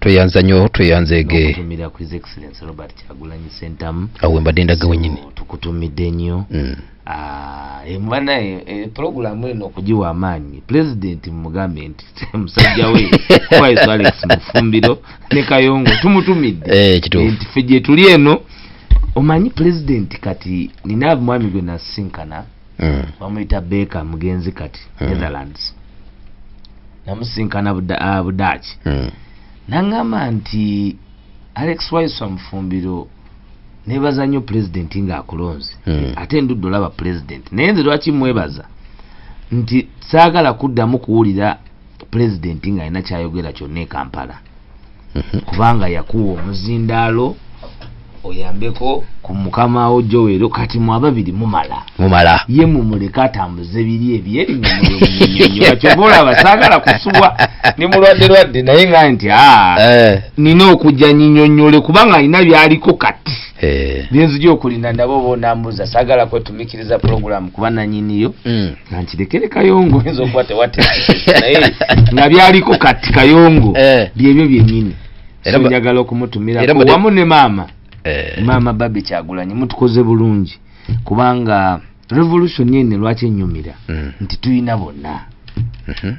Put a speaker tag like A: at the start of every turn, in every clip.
A: Tweyanza nnyo, tweyanzeege.
B: Okutumira ku His Excellence Robert Kyagulanyi Sentamu.
A: Awo mbadde ndaga wennyini.
B: So, tukutumidde nnyo. Ah, banaye, puroguramu eno okugiwa amaanyi, Pulezidenti mumugambe nti musajja we Waiswa Alex Mufumbiro ne Kayongo tumutumidde.
A: Kituufu.
B: Nti ffe gye tuli eno. Omanyi Pulezidenti, kati nina mwami gwe nasisinkana, bamuyita Baker mugenzi kati, Netherlands, namusinkana Budaaki, naŋŋamba nti Alex Waiswa Mufumbiro, nebaza nnyo Pulezidenti ng'akulonze. Ate ndudde olaba Pulezidenti, naye nze lwaki mwebaza nti saagala kuddamu kuwulira Pulezidenti ng'alina kyayogera kyonna e Kampala, kubanga yakuwa omuzindaalo oyambeko ku mukama wo Joel. Kati mu ababiri mumala.
A: Mumala.
B: Ye mumuleke atambuze biri ebyeri, nga kyova olaba saagala kusubwa ne mulwadde lwadde, naye nga nti aa, nina okujja nyinyonnyole kubanga alina byaliko kati byenzija okulinda ndaba oba onambuuza. Saagala kwetumikiriza puroguramu kuba nanyiniyo, nga nkirekere Kayongo, oyinza okuba tewateekese, naye nga byaliko kati Kayongo byebyo byennyini.
A: Era
B: So njagala okumutumirako
A: era
B: wamu ne maama, maama Barbie Kyagulanyi. Mutukoze bulungi kubanga revolution ene lwaki enyumira nti tulina bonna,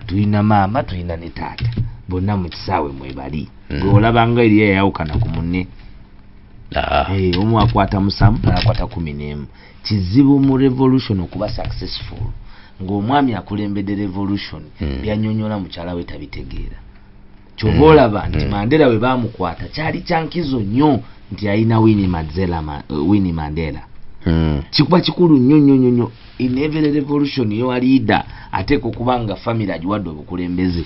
B: tulina maama, tulina ne taata, bonna mu kisaawe mwebali. Gwe olabanga eri eyayawukana ku munne. Omu akwata 7, n'akwata 11. Kizibu mu revolution okuba successful ng'omwami akulembedde revolution byanyonyola mukyala we tabitegeera. Kyova olaba nti Mandela bwe bamukwata kyali kyankizo nnyo nti alina Winnie Mandela, Winnie Mandela. Kikuba kikulu nnyo nnyo nnyo nnyo. In every revolution your leader ateeka okuba nga family agiwadde obukulembeze.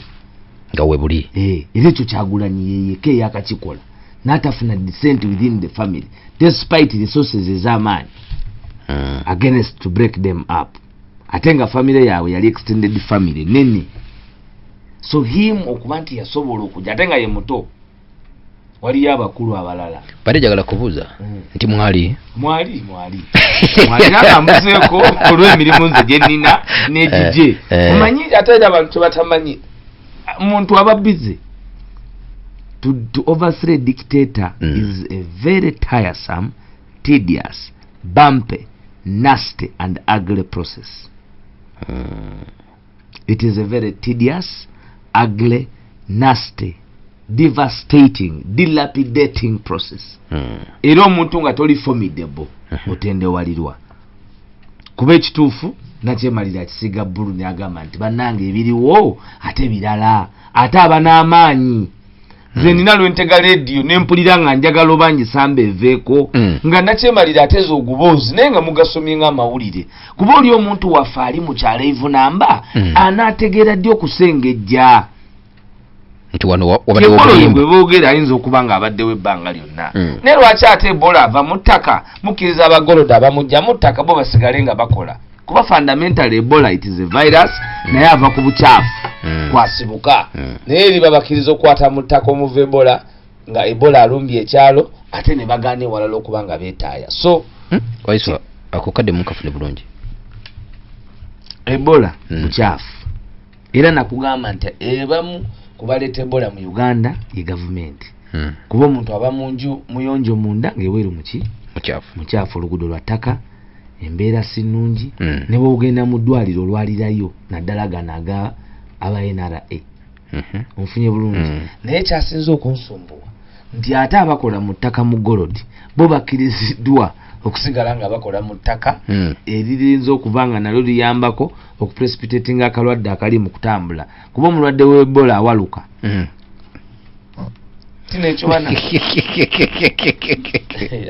A: Nga we buli.
B: Era ekyo Kyagulanyi yeyeka eyakakikola n'atafuna dissent within the family despite resources ez'amaanyi against to break them up, ate nga family yaabwe yali extended family nene. So him okuba nti yasobola okujja ate nga ye muto, waliyo abakulu abalala.
A: Badde njagala kubuuza nti mwali
B: Mwali, mwali, mwali, nanga mbuzeeko olw'emirimu nze gye nnina n'egigye. Omanyi ate era abantu tebatamanyi muntu aba busy. To overthrow a dictator is a very tiresome, tedious, bumpy, nasty and ugly process. It is a very tedious, ugly, nasty, devastating, dilapidating process. Era omuntu nga toli formidable, otendewalirwa kuba ekituufu nakyemalira akisiga bbulu n'agamba nti bannange ebiriwo ate birala, ate aba n'amaanyi. Nze nina lwentega rediyo nempulira nga njagala oba ngisamba eveeko, nga nakyemalira ateza oguboozi, naye nga mugasomye ng'amawulire, kuba oli omuntu waffe ali mu kyalo evunamba, anaategeera ddi okusengejja
A: nti wano wabaddewo
B: Ebola oyo
A: obulimba.
B: gwe boogera ayinza okuba nga abaddewo ebbanga lyonna, naye lwaki ate Ebola ava mu ttaka, mukkiriza abagoloda abamujja mu ttaka bo basigale nga bakola? Kuba fundamental Ebola, it is a virus, naye ava ku bukyafu kwasibuka. Naye eri babakkiriza okukwata mu ttaka omuva Ebola, nga Ebola alumbye ekyalo, ate ne bagaana ewalala okuba nga beetaaya. So
A: Waiswa, ako kadde mukafune bulungi.
B: Ebola bukyafu, era nakugamba nti ebamu kubaleeta Ebola mu Uganda ye gavumenti, kuba omuntu aba mu nju muyonjo munda, ng'ebweru muki?
A: Mukyafu.
B: Mukyafu, oluguudo lwa ttaka, embeera si nnungi. Ne bwogenda mu ddwaliro olwalirayo, naddala gano aga aba NRA. Onfunye bulungi? Naye kyasinze okunsumbuwa nti ate abakola mu ttaka mu gold bo bakkiriziddwa okusigala nga bakola mu ttaka eriyinza okuba nga nalyo liyambako okuprecipitatinga akalwadde akali mu kutambula, kuba omulwadde w'Ebola awaluka. Tinekyowana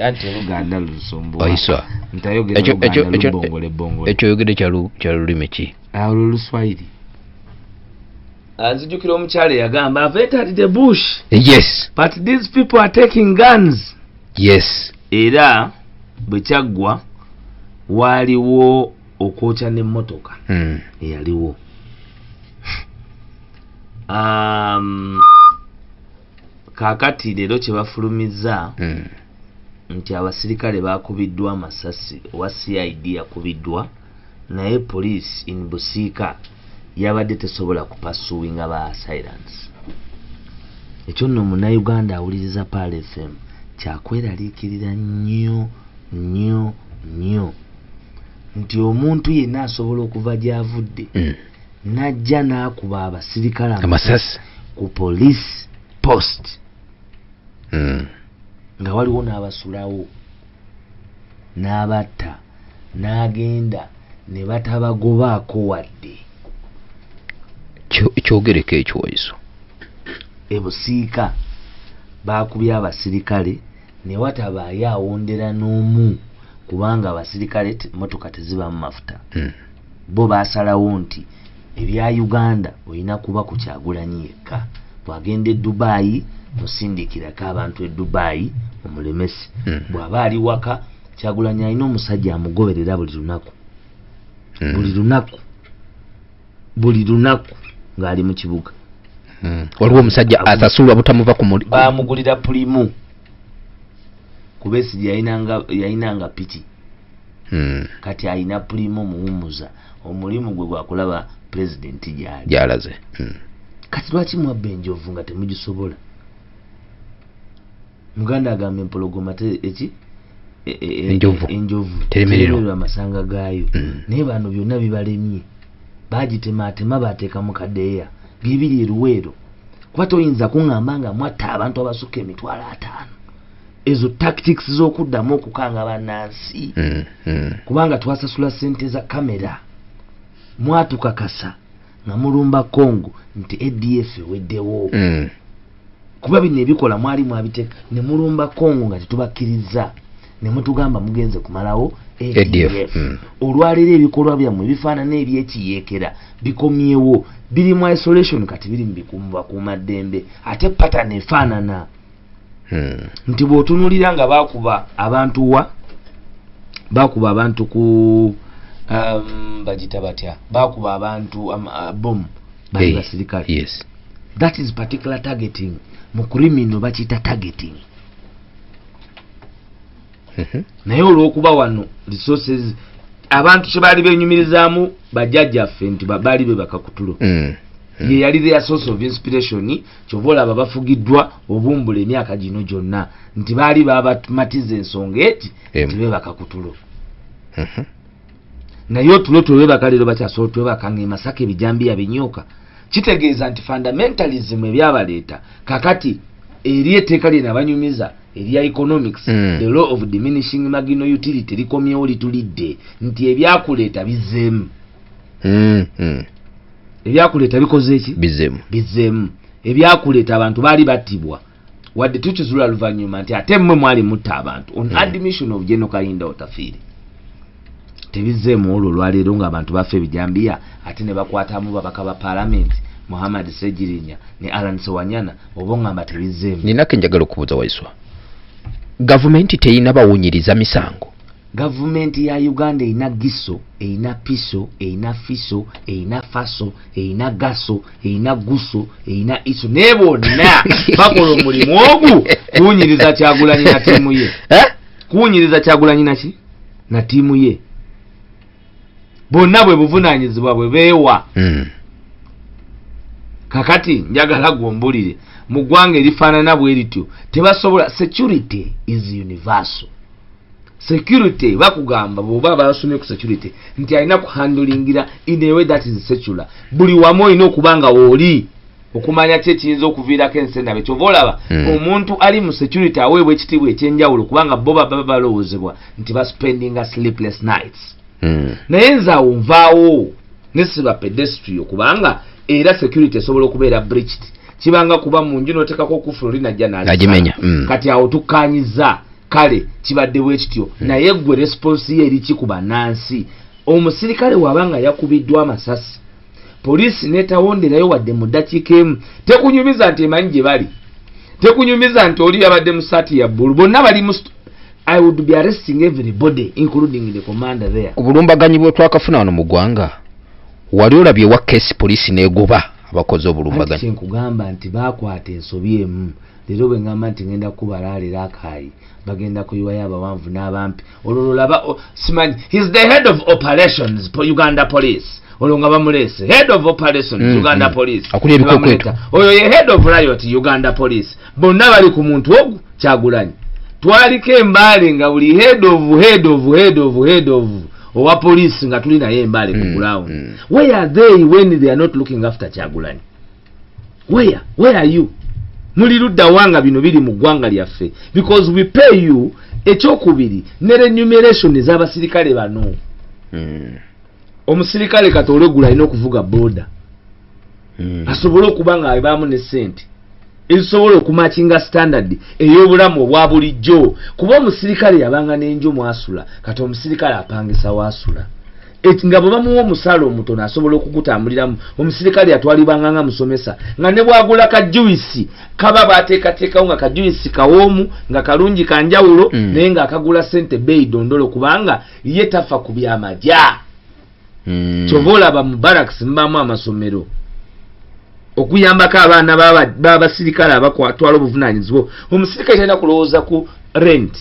B: anti oluganda lusumbuwa.
A: Waiswa.
B: Ntayogera oluganda lubongole bongole.
A: Ekyo oyogedde kya lulimi ki?
B: Olwo Luswayiri. Nzijukira omukyala eyagamba, "I've entered the bush, but these people are taking guns." Era bwe kyaggwa waaliwo okwokya n'emmotoka eyaliwo. Kaakati leero kye bafulumizza nti abasirikale bakubiddwa amasasi, owa CID yakubiddwa, naye police in Busiika yabadde tesobola kupursuinga ba assailants. Ekyo nno Munnayuganda awuliriza Pearl FM kyakweraliikirira nnyo nnyo nnyo nti omuntu yenna asobola okuva gy'avudde n'ajja n'akuba abasirikale
A: amasasi
B: ku police post nga waliwo n'abasulawo n'abatta n'agenda ne batabagobaako wadde.
A: Kyogereko ekyo Waiswa.
B: Ebusiika baakubye abasirikale ne watabaayo awondera n'omu, kubanga abasirikale motoka tezibamu mafuta. Bo baasalawo nti ebya Uganda olina kuba ku Kyagulanyi yekka, bw'agenda e Dubai musindikirako abantu e Dubai omulemese. Bw'aba ali waka, Kyagulanyi alina omusajja amugoberera buli lunaku. Buli lunaku ng'ali mu kibuga.
A: Waliwo omusajja asasulwa butamuva ku
B: bamugulira pulimu ku Besigye, yayinanga piki. Kati alina pulimu muwummuza, omulimu gwe gwakulaba pulezidenti gyali
A: gyalaze.
B: Kati lwaki mwabba enjovu nga temugisobola? Muganda agamba empologoma eki
A: Enjovu.
B: Enjovu
A: Teremererwa.
B: Amasanga gaayo. Naye bano byonna bibalemye, bagitematema bateeka mu kadeeya bibiri eruweero, kuba toyinza kuŋŋamba nga mwatta abantu abasukka 50,000. Ezo tactics z'okuddamu okukanga bannansi. Kubanga twasasula ssente za kamera, mwatukakasa nga mulumba Congo nti ADF eweddewo. Kuba bino ebikola mwali mwabiteeka ne mulumba Congo nga tetubakkiriza, ne mutugamba mugenze kumalawo ADF.
A: ADF.
B: Olwaleero ebikolwa byammwe bifaanana ebyekiyeekera bikomyewo, biri mu isolation, kati biri mu bikumu bakuumaddembe, ate pattern efaanana. Nti bw'otunuulira nga bakuba abantu wa bakuba abantu ku bagita batya, bakuba abantu bomu bali basirikale. That is particular targeting. Mu criminal bakiyita targeting. Naye olw'okuba wano resources abantu kye baali benyumirizaamu bajjajjaffe nti baali bebaka ku tulo. Ye yali their source of inspiration. Kyova olaba bafugiddwa obumbula emyaka gino gyonna nti baali babamatiza ensonga eti nti bebaka ku tulo. Naye otulo twebebaka leero bakyasobola twebaka nga emasaka ebijambiya binyooka. Kitegeeza nti fundamentalism ebyabaleeta kakati eri etteeka lye nabanyumiza erya economics, the law of diminishing marginal utility, likomyewo litulidde nti ebyakuleeta bizzeemu. Ebyakuleeta bikoze eki?
A: Bizzeemu.
B: Bizzeemu. Ebyakuleeta abantu baali battibwa, wadde tukizula luvannyuma nti ate mmwe mwali mutta abantu on admission of General Kahinda Otafiire. Tebizzeemu olwo olwaleero ng'abantu bafa ebijambiya ate ne bakwatamu babaka ba paalamenti Muhammad Segirinya ne Alan Sewanyana, oba oŋŋamba tebizzeemu.
A: Ninako enjagala okubuuza Waiswa, gavumenti teyina bawunyiriza misango?
B: Gavumenti ya Uganda erina giso, erina piso, erina fiso, erina faso, erina gaso, erina guso, erina iso, naye bonna bakola omulimu ogu kuwunyiriza Kyagulanyi na ttiimu ye.
A: Eh?
B: Kuwunyiriza Kyagulanyi naki na ttiimu ye, bonna bwe buvunaanyizibwa bwe beewa. Kakati njagala gwombulire, mu ggwanga erifaanana bwe lityo tebasobola. Security is universal. Security bakugamba bw'oba basomye ku security nti alina kuhandlingira in a way that is secular. Buli wamu olina okuba nga wooli okumanya ki ekiyinza okuviirako ensi endabe. Kyova olaba omuntu ali mu security aweebwa ekitiibwa ekyenjawulo, kubanga bo baba balowoozebwa nti baspendinga sleepless nights. Naye nze awo nvaawo nesiba pedestrian, kubanga era security esobola okubeera breached. Kibanga kuba mu nju n'oteekako okufula oli najja
A: N'agimenya.
B: Kati awo tukkanyiza, kale kibadde bwe kityo. Naye gwe response ye eri ki ku bannansi? Omusirikale waba nga yakubiddwa amasasi, poliisi netawonderayo wadde mu ddakiika emu, tekunyumiza nti emanyi gye bali, tekunyumiza nti oli yabadde mu saati ya bbulu, bonna bali mu I would be arresting everybody including the commander there.
A: Ku bulumbaganyi bwe twakafuna wano mu ggwanga, wali olabye wa kesi poliisi n'egoba abakoze
B: Anti
A: obulumbaganyi?
B: Kyenkugamba nti bakwata ensobi emu. Leero bwe ngamba nti ngenda kubalaaleera akaayi, bagenda kuyiwayo abawanvu n'abampi. Olwo lolaba simanyi he's the head of operations Uganda Police. Olwo nga bamuleese head of operations, Uganda Police.
A: Akulira ebikwekweto.
B: Oyo ye head of riot, Uganda Police. Bonna bali ku muntu ogwo Kyagulanyi. Twaliko embaale nga buli head of head of head of head of owa police nga tuli naye embaale ku ground. Where are they when they are not looking after Kyagulanyi? Where are you? Muli ludda wanga bino biri mu ggwanga lyaffe, because we pay you. Ekyokubiri, ne remuneration ez'abasirikale bano. Omusirikale kati olweggulo alina okuvuga boda asobole okuba nga abaamu ne ssente ezisobola okumatchinga standard ey'obulamu obwa bulijjo, kuba omusirikale yabanga n'enju mwasula. Kati omusirikale apangisa waasula. Nga bwe bamuwa omusaala omutono asobola okugutambuliramu. Omusirikale yatwalibwanga nga musomesa, nga ne bwagula ka juice kaba bateekateekawo nga ka juice kawoomu nga kalungi kanjawulo, naye ng'akagula ssente bbeeyi dondolo, kubanga ye tafa ku byamagya. Kyova olaba mu barracks mubaamu amasomero okuyambako abaana b'abasirikale abakwatwala obuvunaanyizibwa. Omusirikale talina kulowooza ku rent,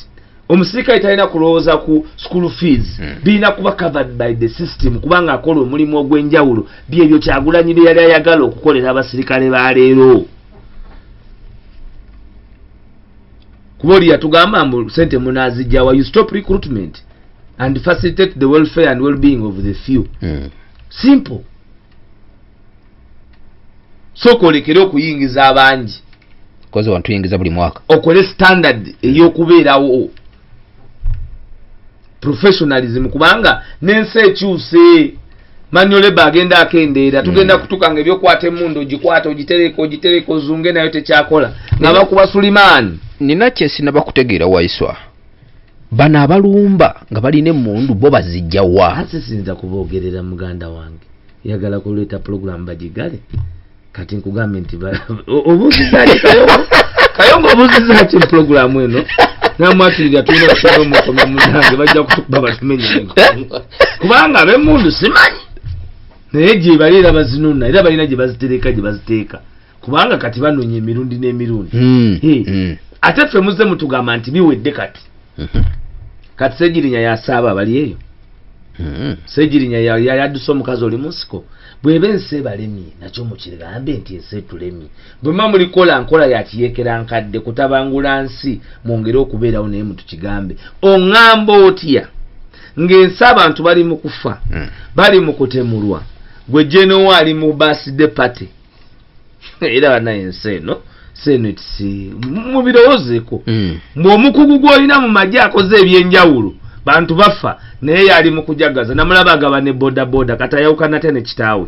B: omusirikale talina kulowooza ku school fees, birina kuba covered by the system, kubanga akola omulimu ogw'enjawulo. Byebyo Kyagulanyi bye yali ayagala okukolera abasirikale ba leero, kuba oli yatugamba mbu sente munaazijjawa? You stop recruitment and facilitate the welfare and well-being of the few. Simple. Sooka olekere okuyingiza abangi.
A: Koze wantuyingiza buli mwaka.
B: Okole standard ey'okubeerawo, professionalism, kubanga n'ensi ekyuse. Manual labour agenda akendeera, tugenda kutuuka nga ebyokwata emundu ogikwata, ogitereka, ogitereka, ozunge nayo tekyakola, nga bakuba Sulimaani.
A: Nina kyesinaba kutegeera, Waiswa. Bano abalumba nga balina emundu bo bazijja wa?
B: Ate siyinza kuboogerera, muganda wange. Yagala kuleeta pulogulamu bagigale. Kati nkugambe nti obuuzizaki Kayongo? Kayongo, obuuzizaki mu pulogulamu eno? Namwatulira tulina okusoma omukomi munange, bajja kutukuba batumenya, kubanga ab'emundu simanyi naye gye bali era bazinona, era balina gye bazitereka, gye baziteeka, kubanga kati banoonya emirundi n'emirundi. Hey. Ate ffe muzze mutugamba nti biwedde kati. Kati Segirinya yasaaba abali eyo. Segirinya yadduse omukazi oli mu nsiko. Bw'eba ensi ebalemye, nakyo mukigambe nti ensi etulemye. Bwe muba mulikola nkola ya kiyeekera nkadde kutabangula nsi mwongere okubeerawo, naye mutukigambe. Oŋŋamba otya ng'ensi abantu bali mu kufa, bali mu kutemulwa, gwe jenowa ali mu birthday party? Era banaye ensi eno, ensi eno etisi mubirowoozeeko. Ng'omukugu gw'olina mu magye akoze ebyenjawulo, bantu bafa, naye yali mu kujagaza. Namulaba agaba ne bodaboda. Kati ayawukana ate ne kitaawe,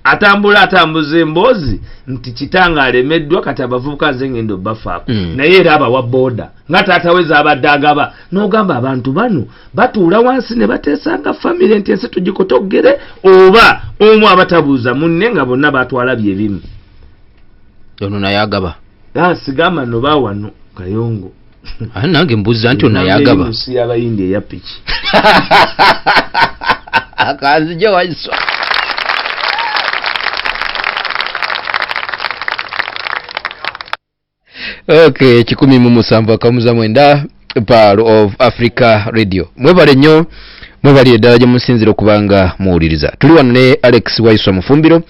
B: atambula atambuza emboozi nti kitange alemeddwa, kati abavubuka nze ngenda obbafaako. Naye era abawa boda nga taata we zaabadde agaba. N'ogamba abantu bano batuula wansi ne bateesanga famire nti ensi tugikotoggere, oba omu abatabuuza munne nga bonna batwala byebimu.
A: Ono naye agaba?
B: Ah, sigamba no bawano, Kayongo.
A: Ah, nange mbuuza nti ono naye agaba.
B: Mu nsi y'abayindi eya piki.
A: Kanzije, Waiswa. Okay, 107.9 Pearl of Africa Radio. Mwebale nnyo, mwebale eddala gye musinzira okuba nga muwuliriza. Tuli wano ne Alex Waiswa Mufumbiro,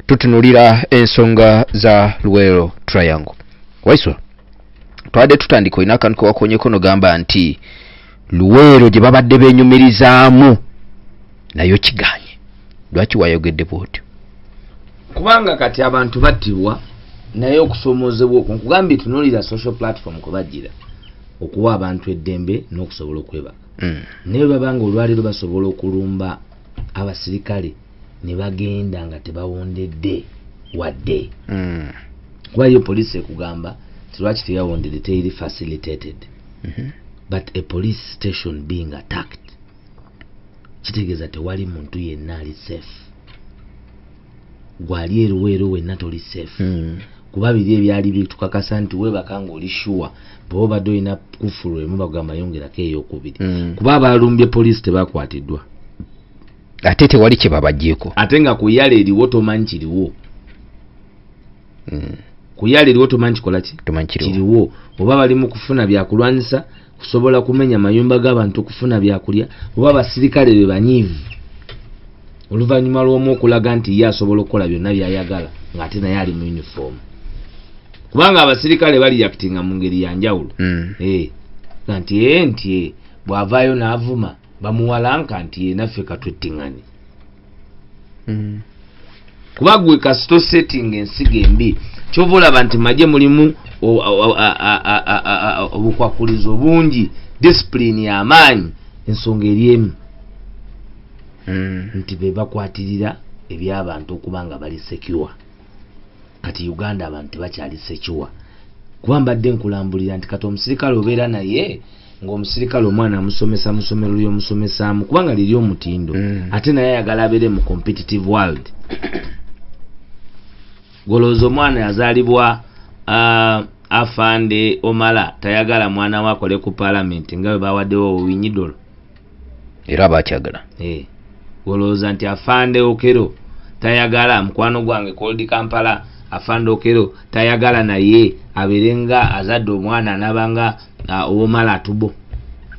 A: tutunulira ensonga za Luwero Triangle. Waiswa, twabadde tutandika, olina akantu kewakonyeko nogamba nti Luweero gye babadde beenyumirizaamu nayo kiganye. Lwaki wayogedde bwotyo?
B: Kubanga kati abantu battibwa, naye okusoomoozebwa okwo nkugambye, tunuulira social platform kwe bagira okuwa abantu eddembe n'okusobola okwebaka. Naye bwe baba nga olwaleero basobola okulumba abasirikale ne bagenda nga tebawondedde wadde, kuba yo poliisi ekugamba ti lwaki teyawondedde, teri facilitated. But a police station being attacked kitegeeza tewali muntu yenna ali safe. Gwali eruweero wenna toli safe, kuba biri ebyali bitukakasa nti weebaka ng'oli sure, bw'oba obadde olina kufulu emu bagamba yongerako eyokubiri, kuba abalumbye poliisi tebakwatiddwa.
A: Ate tewali kye babaggyeko.
B: Ate nga ku yala eriwo tomanyi kiriwo. Ku yala eriwo tomanyi kikola ki.
A: Tomanyi kiriwo.
B: Kiriwo oba bali mu kufuna byakulwanyisa kusobola kumenya mayumba g'abantu kufuna byakulya, oba abasirikale be banyiivu. Oluvannyuma lw'omu okulaga nti ye asobola okukola byonna by'ayagala ng'ate naye ali mu uniform, kubanga abasirikale bali actinga mu ngeri ya njawulo. Nga nti nti bw'avaayo n'avuma bamuwalanka nti naffe katwettiŋŋane. Kuba gwe kasito setting ensigo embi, kyova olaba nti magye mulimu obukwakulizo bungi, discipline y'amaanyi. Ensonga eri emu, nti be bakwatirira ebyabantu okuba nga bali secure. Kati Uganda abantu tebakyali secure, kuba mbadde nkulambulira nti kati omusirikale obeera naye ng'omusirikale omwana amusomesa mu ssomero ly'omusomesaamu, kubanga liri omutindo, ate naye ayagala abeere mu competitive world. Golowooza omwana yazaalibwa afande Omala tayagala mwana we akole ku paalamenti nga bwe bawaddewo Owiny-Dollo?
A: Era abakyagala.
B: Eh, golowooza nti afande Okero tayagala mukwano gwange Cold Kampala, afande Okero tayagala naye abeere nga azadde omwana anabanga Owomala atubo?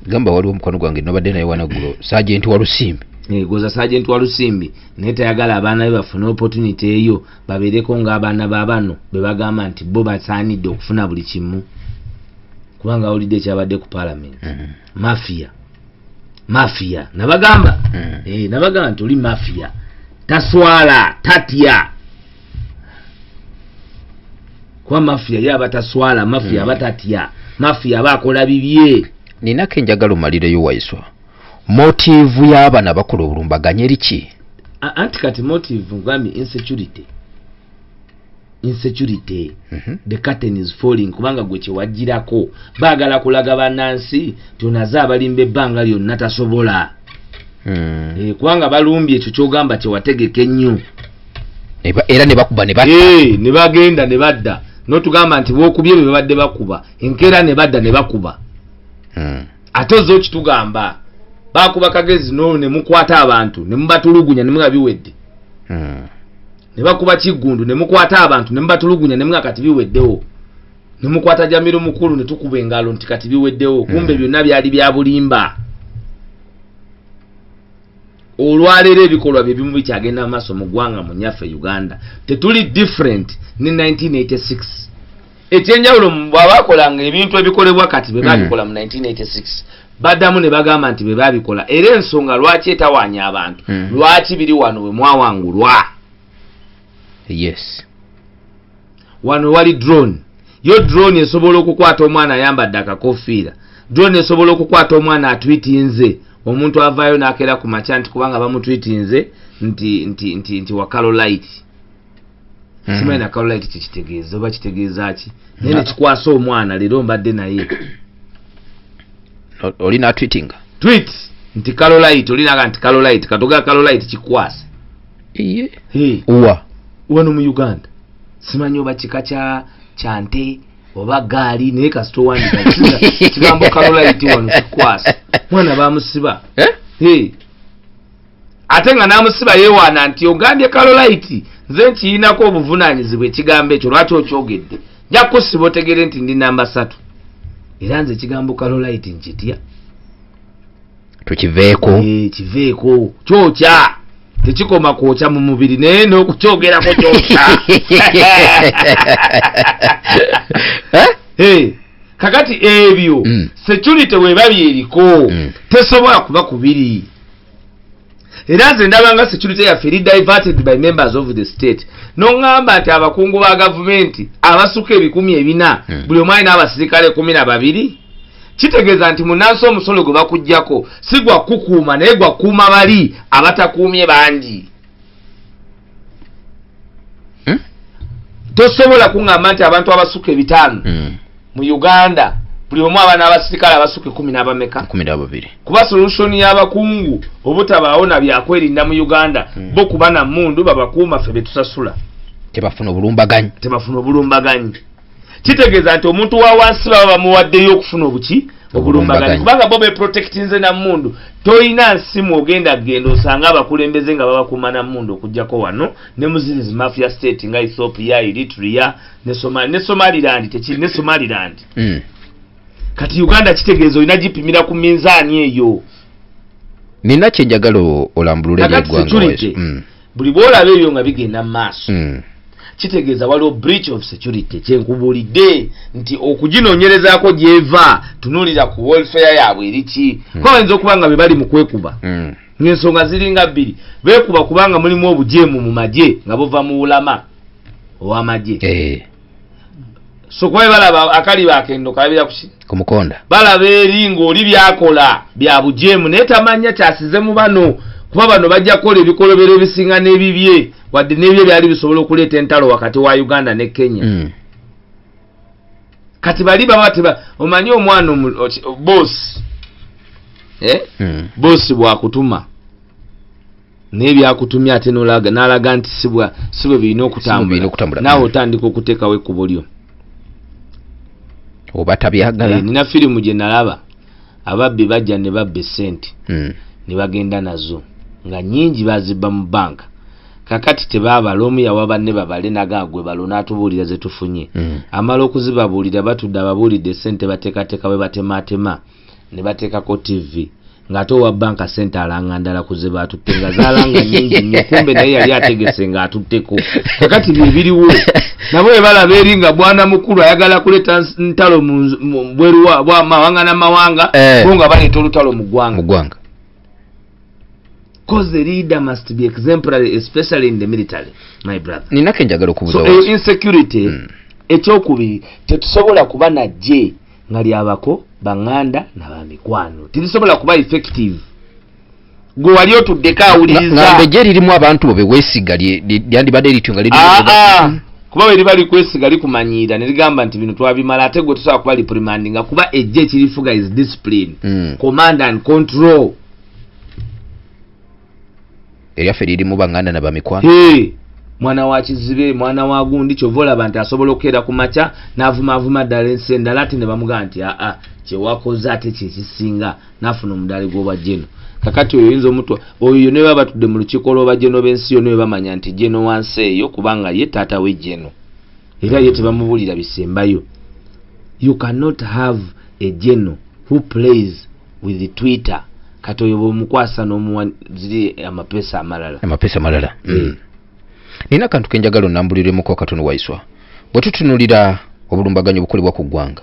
A: Gamba waliwo omukwano gwange nobadde naye wanaggulo, Sergeant Walusimbi.
B: Eh, goza Sergeant Walusimbi naye tayagala abaana be bafune opportunity eyo, babeereko ng'abaana ba bano be bagamba nti bo basaanidde okufuna buli kimu, kubanga awulidde ekyabadde ku paalamenti. Mafia, mafia, nabagamba. Eh, nabagamba nti oli mafia, taswala, tatya, kuba mafia ye aba taswala, mafia aba tatya, mafia aba akola bibye.
A: Ninako enjagala omalireyo, Waiswa, motive y'abana bakola obulumbaganyi eriki?
B: Anti kati motive ngambye insecurity, insecurity. The curtain is falling, kubanga gwe kyewajjirako baagala kulaga bannansi nti onaze abalimba ebbanga lyonna tasobola. Eh, kubanga balumbye ekyo kyogamba kyewategeka ennyo.
A: Era ne bakuba ne batta.
B: Eh, ne bagenda ne badda n'otugamba nti bwokubye bwe babadde bakuba enkeera ne badda ne bakuba. Ate ozza okitugamba bakuba Kagezi no ne mukwata abantu ne mubatulugunya ne muga biwedde. Ne bakuba Kiggundu ne mukwata abantu ne mubatulugunya ne muga kati biweddewo, ne mukwata Jamiru Mukulu ne tukuba engalo nti kati biweddewo. Kumbe byonna byali bya bulimba. Olwaleero ebikolwa bye bimu bikyagenda mu maaso mu ggwanga mu nnyaffe Uganda. Tetuli different ne 1986. Ekyenjawulo bw'abakolanga ebintu ebikolebwa kati bwe babikola mu 1986, baddamu ne bagamba nti bwe babikola. Era ensonga lwaki etawaanya abantu, lwaki biri wano we mwawangulwa? Wano wali drone. Yo drone esobola okukwata omwana ayambadde akakofiira? Drone esobola okukwata omwana atwitinze? Omuntu avaayo n'akeera ku makya nti kubanga bamutwitinze nti wa Carolite. Simanyi na Carolite kyekitegeeza oba kitegeeza ki, naye nekikwasa omwana. Leero mbadde naye.
A: Oli natwitinga?
B: Tweet nti Carolite, olinaga nti Carolite, katoga Carolite kikwasa.
A: Iye.
B: Hey.
A: Wa?
B: Wano mu Uganda simanyi oba kika kya nte oba gaali, naye kasita owandika kigambo Carolite wano kikwasa mwana bamusiba.
A: Eh?
B: Hey. Ate nga namusiba yewaana nti ogambye Carolite, nze nkiyinako obuvunanyizibwa ekigambo ekyo, lwaki okyogedde? Nja kusiba otegere nti ndi namba 3. Era nze ekigambo Carolite nkitya.
A: Tukiveeko.
B: Eh, kiveeko, kyokya, tekikoma kwokya mu mubiri naye n'okukyogerako kyokya.
A: Eh?
B: Eh, kakati ebyo security weba byeriko tesobola kuba kubiri. Era nze ndaba nga security yaffe eri diverted by members of the state. Noŋŋamba nti abakungu ba gavumenti abasuka 400,000, buli omu alina abasirikale 12, kitegeeza nti munansi omusolo gwe bakugjako si gwa kukuuma, naye gwa kukuuma bali abatakuumye bangi. Tosobola kuŋŋamba nti abantu abasuka 500 mu Uganda buli omu aba n'abasirikale abasuka ekumi n'abameka?
A: 12.
B: Kuba solution y'abakungu obutabaawo na byakwerinda mu Uganda, bo kuba na mundu babakuuma ffe betusasula.
A: Tebafuna obulumbaganyi.
B: Tebafuna obulumbaganyi. Kitegeeza nti omuntu wa wansi baba bamuwaddeyo okufuna obuki? Obulumbaganyi.
A: Obulumbaganyi.
B: Kubanga bo beprotectinze na mundu. Toyina nsimu ogenda genda osanga abakulembeze nga babakuuma na mundu, okugjako wano ne muzirizi mafia state nga Ethiopia, Eritrea ne Somaliland, tekiri ne Somaliland. Kati Uganda kitegeeza olina gipimira ku minzaani eyo.
A: Nina kyenjagala olambulule
B: Kakati
A: eggwanga
B: security.
A: Waiswa.
B: Buli bwolaba ebyo nga bigenda mu maaso, kitegeeza waliwo breach of security. Kyenkubuulidde nti okuginoonyerezaako gyeva, tunuulira ku welfare yaabwe eriki, kuba bayinza okuba nga be bali mu kwekuba, ng'ensonga ziringa bbiri. Beekuba kubanga mulimu obujeemu mu magye nga buva mu bulama ow'amagye. So kuba balaba akaliba akendo kalabira kuki?
A: Ku mukonda.
B: Balaba eri ng'oli byakola bya bujeemu, naye tamanya kyasize mu bano, kuba bano bajja kukola ebikolobero ebisinga n'ebibye, wadde n'ebyo byali bisobola okuleeta entalo wakati wa Uganda ne Kenya. Kati bali baba teba omanyi omwana boss, eh? Boss bwakutuma naye byakutumye ate n'alaga nti si bwe birina
A: Birina
B: okutambula,
A: okutambula.
B: naawe otandika okuteekawo ekkubo lyo.
A: Oba tabyagala.
B: Nina firimu gye nalaba, ababbi bajja ne babba essente ne bagenda nazo nga nnyingi, bazibba mu banka. Kakati tebaabala, omu yawa banne babale, nagagwe balo n'atubuulira ze tufunye. Amala okuzibabuulira, batudde ababuulidde essente, bateekateeka bwe batemaatema ne bateekako TV, ng'ate owa banka sente alanga ndala ku ze baatutte, nga zaalanga nnyingi nnyo, kumbe naye yali ategese ng'atutteko. Kakati bye biriwo, nabo bwe balaba eri nga bwana mukulu ayagala kuleeta ntalo mu bweru bwa mawanga n'amawanga, bo nga baleeta olutalo mu ggwanga.
A: Mu ggwanga.
B: Cause the leader must be exemplary, especially in the military, my brother.
A: Nina kenjagala okubuuza.
B: So
A: Waiswa.
B: eyo insecurity. Ekyokubiri, tetusobola kuba najje nga lyabako baŋŋanda nabamikwano, terisobola kuba effective. Gwe wali otuddeko awuliriza.
A: Ngamba ejje lirimu abantu bo beweesiga lyandibadde lityo nga lirimu
B: Aa, kuba bwe liba likwesiga likumanyiira ne ligamba nti bino twabimala, ate gwe tosobola kuba reprimandinga, kuba ejje ekirifuga is discipline, command and control.
A: Eryaffe lirimu baŋŋanda na bamikwano.
B: Hey, mwana wa kizibe, mwana wa gundi, kyova olaba nti asobola okukeera ku makya n'avumaavuma ddala ensi endala, ate ne bamugamba nti aa, kyewakoze ate kyekisinga, n'afuna omudaali gw'obwa geno. Kakati oyo oyinza omutwa oyo ne baba batudde mu lukiiko lw'oba geno b'ensi yonna, bwe bamanya nti geno wansi eyo, kubanga ye taata we geno, era ye tebamubuulira bisembayo. You cannot have a geno who plays with the Twitter. Kati oyo bw'omukwasa n'omuwa ziri amapeesa amalala.
A: Amapeesa malala. Nina akantu kenjagala onambulirwemuko katono, Waiswa. Bwe tutunulira obulumbaganyi obukolebwa ku ggwanga,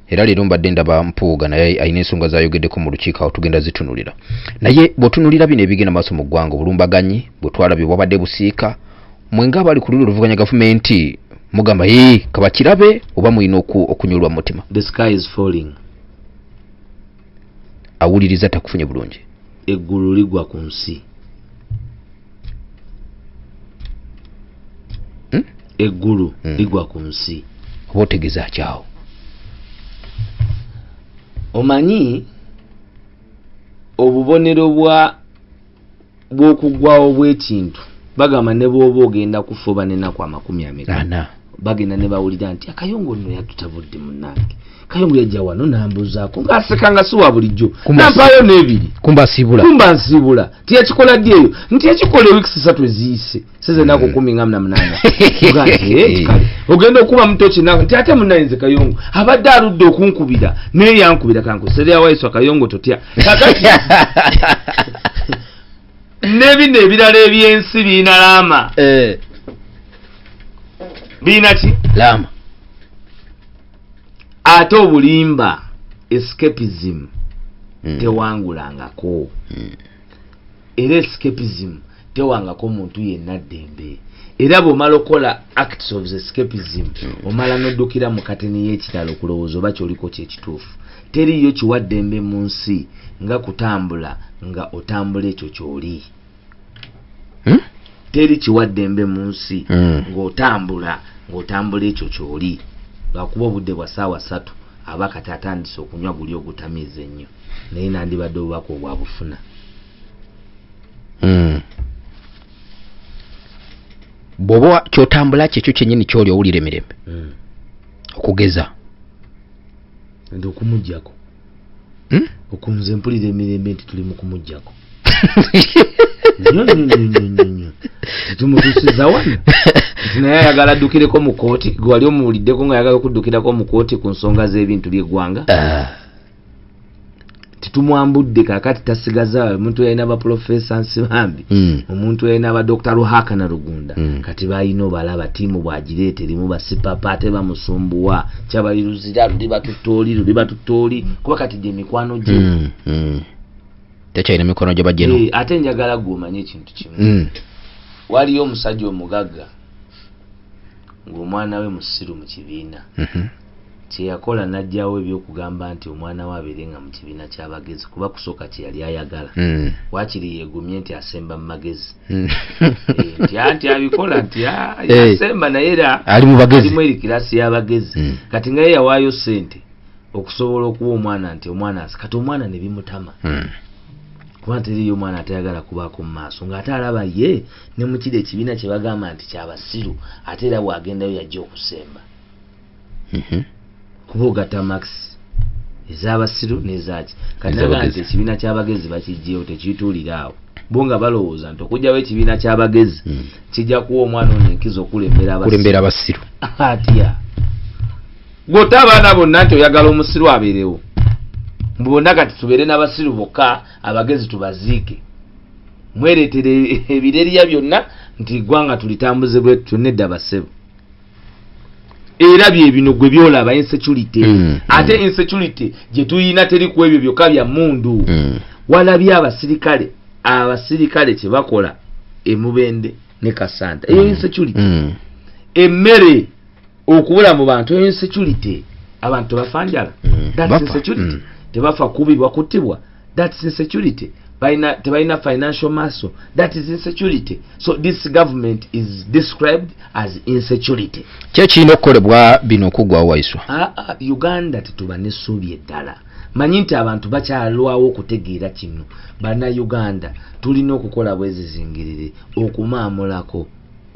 A: era leero mbadde ndaba Mpuuga naye alina ensonga zayogeddeko mu lukiiko, awo tugenda zitunulira. Naye bw'otunulira bino ebigenda maaso mu ggwanga, obulumbaganyi bwe twalabye bwabadde busiika, mwe ng'abali ku luli oluvuganya gavumenti mugamba ee kabakirabe, oba mulina okunyolwa mu mutima?
B: The sky is falling.
A: Awuliriza takufunye bulungi.
B: Eggulu ligwa ku nsi. Eggulu ligwa ku nsi.
A: Oba otegeeza kyawo?
B: Omanyi obubonero bwa bw'okuggwawo bw'ekintu, bagamba ne bw'oba ogenda kufa oba n'ennaku amakumi ameka,
A: ana,
B: bagenda ne bawulira nti akayongo nno yatutabudde. Munnange, Kayongo yajja wano nambuuzaako ng'aseka nga si wa bulijjo, nampaayo n'ebiri.
A: Kumba asiibula.
B: Kumba nsiibula. Tiyakikola ddi eyo? Nti yakikola ewiikisi 3 eziyise, seze ennaku 18. Oga nti, "Eh, kale ogenda okuba muto kinaku." Nti ate munnaye nze Kayongo abadde aludde okunkubira, naye yankubira kankuserera. Waiswa Kayongo totya. Kakati n'ebino ebirala ebyensi birina laama. Birina ki?
A: Laama.
B: Ate obulimba, escapism, tewangulangako. Era escapism tewangako muntu yenna ddembe. Era bw'omala okukola acts of escapism, omala n'oddukira mu kateni y'ekirala okulowooza oba kyoliko kyekituufu. Teriiyo kiwa ddembe mu nsi nga kutambula nga otambula ekyo kyoli. Teri kiwa ddembe mu nsi ng'otambula ekyo kyoli. Lwakuba obudde bwa ssaawa 3, aba kati atandise okunywa guli ogutamiiza ennyo, naye nandibadde obubaka obwabufuna.
A: Bw'oba kyotambula kyekyo kyennyini kyoli, owulira emirembe. Okugeza?
B: Nti okumugjako. Okunze mpulira emirembe nti tuli mu kumugjako nnyo nnyo nnyo nnyo nnyo nnyo. Tumutuusiza wano nti naye ayagala addukireko mu kooti. Gwe wali omuwuliddeko nga ayagala okuddukirako mu kooti ku nsonga z'ebintu by'eggwanga?
A: Ah.
B: Titumwambudde kakati tasigaza omuntu yalina ba Professor Nsibambi, omuntu yalina ba Dr. Ruhaka na Rugunda. Kati balina obalaba ttiimu bw'agireeta erimu basipapa ate bamusumbuwa, kyabali luzira luli batutooli luli batutooli, kuba kati gye mikwano gye.
A: Tekyalina mikono gye bajeno.
B: Ate njagala gwe omanye ekintu kimu. Waliyo omusajja omugagga ng'omwana we musiru mu kibiina. Kyeyakola n'aggyawo ebyokugamba nti omwana we abeere nga mu kibiina ky'abagezi, kuba kusooka kye yali ayagala. Waakiri yeegumye nti asemba mu magezi. Nti anti abikola nti asemba naye era
A: ali mu bagezi,
B: alimu eri kirasi y'abagezi. Kati nga ye yawaayo ssente okusobola okuwa omwana nti omwana kati omwana ne bimutama. Kuba teriyo omwana atayagala kubaako mu maaso, ng'ate alaba ye ne mu kiri ekibiina kye bagamba nti kyabasiru, ate era bw'agendayo yajja okusemba. Kuba ogatta max ez'abasiru n'ezaaki. Kati naga nti ekibiina ky'abagezi bakiggyewo tekituulira awo. Bo nga balowooza nti okuggyawo ekibiina ky'abagezi kijja kuwa omwana ono enkizo okulembera
A: abasiru.
B: Atya gw'otta abaana bonna nti oyagala omusiru abeerewo, mbu bonna kati tubeere n'abasiru bokka, abagezi tubaziike, mwereetere ebirerya byonna nti ggwanga tulitambuze bwe tutyo. Nedda bassebo, era bye bino gwe byolaba insecurity. Ate insecurity gye tuyina teri ku ebyo byokka bya mmundu. Walabye abasirikale kye bakola emubende ne Kasanta, eyo insecurity. Emmere okubula mu bantu, eyo insecurity. Abantu tebafa njala, that's insecurity. Tebafa kubibwa kuttibwa, that's insecurity. Tebalina financial muscle, that is insecurity. So this government is described as insecurity.
A: Kye kirina okukolebwa bino okuggwawo Waiswa?
B: Uganda tetuba n'essuubi eddala. Manyi nti abantu bakyalwawo okutegeera kino. Bannayuganda tulina okukola bwezizingirire okumaamulako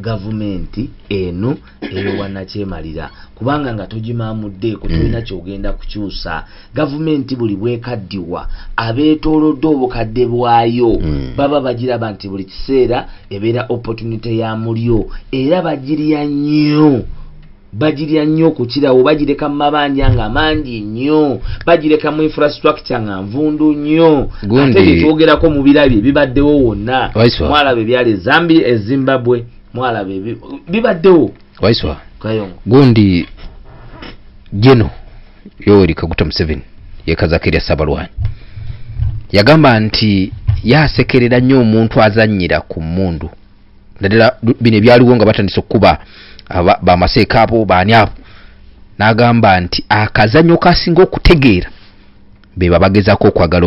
B: gavumenti eno ey'obwannakyemalira, kubanga nga togimaamuddeeko tolina ky'ogenda kukyusa. Gavumenti buli bwekaddiwa abeetoolodde obukadde bwayo baba bagiraba nti buli kiseera ebeera opportunity ya mulyo, era bagirya nnyo, bagirya nnyo okukirawo, bagireka mu mabanja nga mangi nnyo, bagireka mu infrastructure nga nvundu nnyo. Ate bye twogerako mu birabye bibaddewo wonna. Mwalaba ebyali e Zambia, e Zimbabwe, mwalaba bibaddewo.
A: Waiswa, gundi Geno Yoweri Kaguta Museveni yekazako erya Ssabalwanyi yagamba nti yasekerera nnyo omuntu azannyira ku mmundu, naddala bino ebyaliwo nga batandise okukuba bamaseeka abo baani abo, n'agamba nti akazannyo kasinga okutegeera be babagezaako okwagala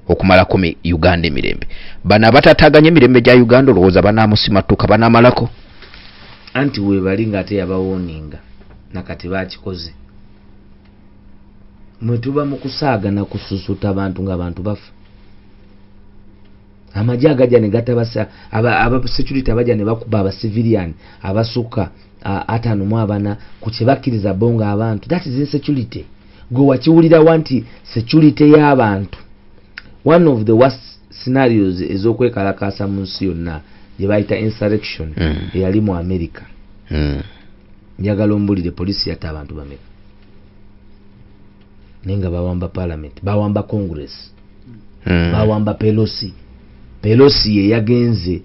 A: okumalako Uganda emirembe. Bano abataataaganya emirembe gya Uganda olowooza banaamusimattuka banaamalako?
B: Anti weebali ng'ate yabawooninga nakati bakikoze. Mwe tuba mu kusaagana kususuta bantu ng'abantu bafa. Amagye agajja ne gatabasa aba security abajja ne bakuba aba civilian abasukka 54 ku kye bakkiriza bo ng'abantu. That is insecurity. Gwe wakiwulirawa nti security y'abantu, one of the worst scenarios ez'okwekalakaasa mu nsi yonna gye bayita insurrection eyali mu America. Njagala ombulire, poliisi yatta abantu bameka? Naye nga bawamba parliament, bawamba Congress, bawamba Pelosi. Pelosi ye yagenze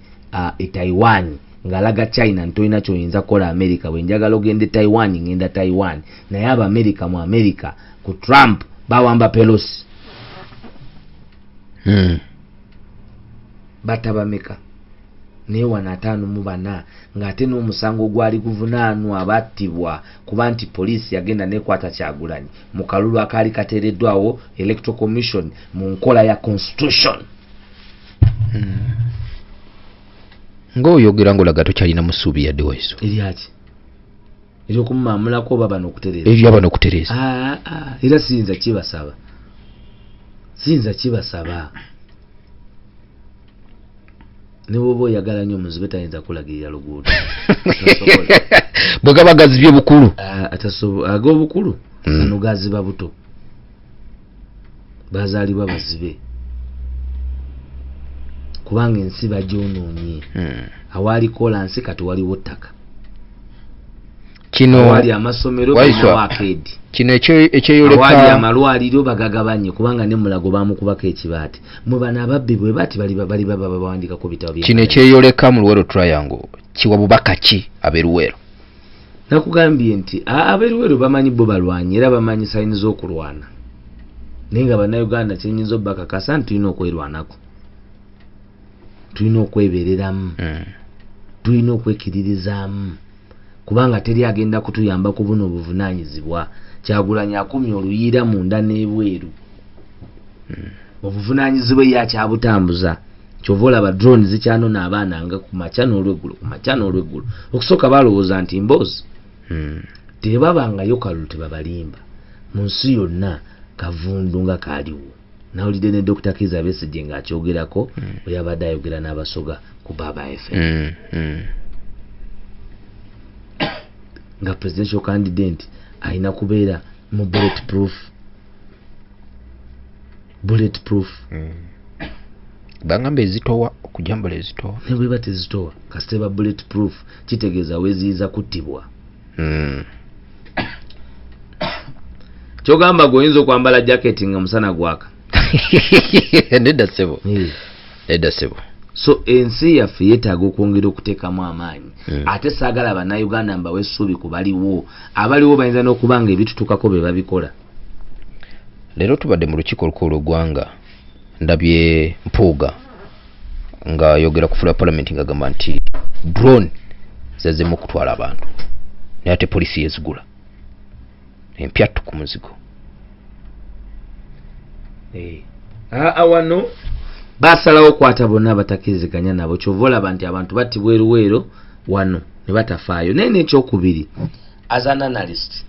B: e Taiwan ng'alaga China nti tolina ky'oyinza kukola America, bwe njagala ogende Taiwan ngenda Taiwan. Naye Abamerika mu America ku Trump bawamba Pelosi. Batta bameka? Naye wano 54, ng'ate n'omusango gwali guvunaanwa battibwa kuba nti poliisi yagenda nekwata Kyagulanyi mu kalulu akaali kateereddwawo Electoral Commission mu nkola ya constitution.
A: Ng'oyogera ng'olaga tokyalina musuubi yadde Waiswa.
B: Eryaki? Eryokumumaamulako oba bano okutereeza?
A: Erya bano okutereeza.
B: Era siyinza kibasaba, siyinza kibasaba. Ne bw'oba oyagala nnyo omuzibe tayinza kulagirira luguudo.
A: Bwe gaba gazibye bukulu.
B: Ag'obukulu gano gaziba buto, bazaalibwa bazibe, kubanga ensi bagyonoonye. Awaali kolansi kati waliwo ttaka,
A: Kino
B: awali amasomero
A: Waiswa,
B: balinawo akeedi.
A: Kino ekyeyoleka
B: awali amalwaliro bagagabanye, kubanga ne Mulago bamukubako ekibaati. Mwe bano ababbi bwe bati bali baba bawandikako bitabo bya
A: Kino ekyeyoleka mu Luweero Triangle kiwa bubaka ki ab'e Luweero?
B: Nakugambye nti ab'e Luweero bamanyi bo balwanyi, era bamanyi sayini z'okulwana, naye nga Bannayuganda kyenyinza obbakakasa nti tulina okwerwanako, tulina okwebereramu, tulina okwekkiririzaamu, kubanga teri agenda kutuyamba ku buno obuvunaanyizibwa. Kyagulanyi akumye oluyiira munda n'ebweru, obuvunaanyizibwa ye akyabutambuza. Kyova olaba drone zikyanona abaana nga ku makya n'olweggulo, ku makya n'olweggulo. Okusooka balowooza nti mboozi. Tebabangayo kalulu, tebabalimba. Mu nsi yonna kavundu nga kaaliwo. Nawulidde ne Dr Kiza Besigye ng'akyogerako bwe yabadde ayogera n'Abasoga ku Baba FM, nga presidential candidate alina kubeera mu bullet proof.
A: Bagamba ezitowa, okujambala ezitowa.
B: Ne bweba tezitowa, kasita eba bullet proof, kitegeeza weeziyiza kuttibwa. Kyogamba gwe oyinza okwambala jaketi nga musana gwaka?
A: Nedda ssebo. Nedda ssebo.
B: So ensi yaffe yeetaaga okwongera okuteekamu amaanyi. Ate saagala Bannayuganda mbawe essuubi ku baliwo. Abaliwo bayinza n'okuba nga ebitutukako be babikola.
A: Leero tubadde mu lukiiko olukulu lw'eggwanga, ndabye Mpuuga ng'ayogera ku floor ya parliament ng'agamba nti drone zazzemu okutwala abantu, naye ate poliisi yezigula empyattu ku muzigo.
B: Aa, wano basalawo okwata bonna abatakkiriziganya nabo. Kyova olaba nti abantu battibwa eruweero wano ne batafaayo. Naye n'ekyokubiri, as an analyst,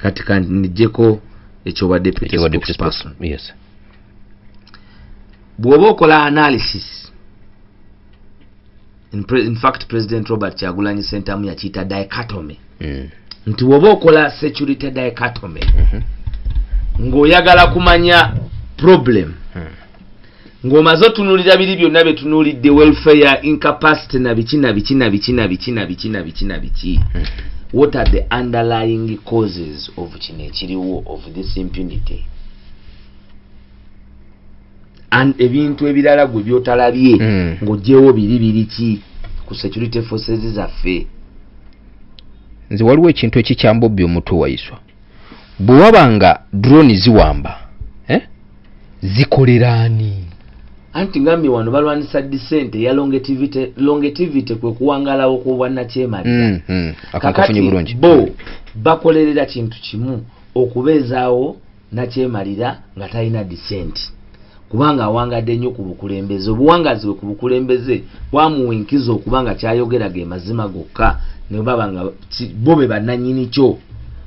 B: kati kanijjeko ekyobwa deputy
A: Ekyoba deputy
B: spokesperson.
A: Spokesman, yes.
B: Bw'oba okola analysis, in fact President Robert Kyagulanyi Sentamu yakiyita dichotomy, nti bw'oba okola security dichotomy, ng'oyagala kumanya problem, ng'omaze otunuulira biri byonna bye tunuulidde, welfare, incapacity, na biki na biki na biki na biki na biki na biki na biki, what are the underlying causes of kino ekiriwo, of this impunity and ebintu ebirala gwe byotalabye, ng'oggyewo biri biri ki ku security forces zaffe?
A: Nze waliwo ekintu ekikyambobbi omutwe, Wayiswa. Bwe waba nga drone ziwamba, eh? Zikoleraani?
B: Anti ngambye wano balwanisa dissent eya longevity. Longevity kwe kuwangalawo kw'obwannakyemalira.
A: Akankafunye bulungi.
B: Bo bakolerera kintu kimu, okubeezaawo nakyemalira nga talina dissent, kubanga awangadde nnyo ku bukulembeze. Obuwangazi bwe ku bukulembeze bwamuwa enkizo okuba nga kyayogera ge mazima gokka, ne baba nga bo be bannannyini kyo.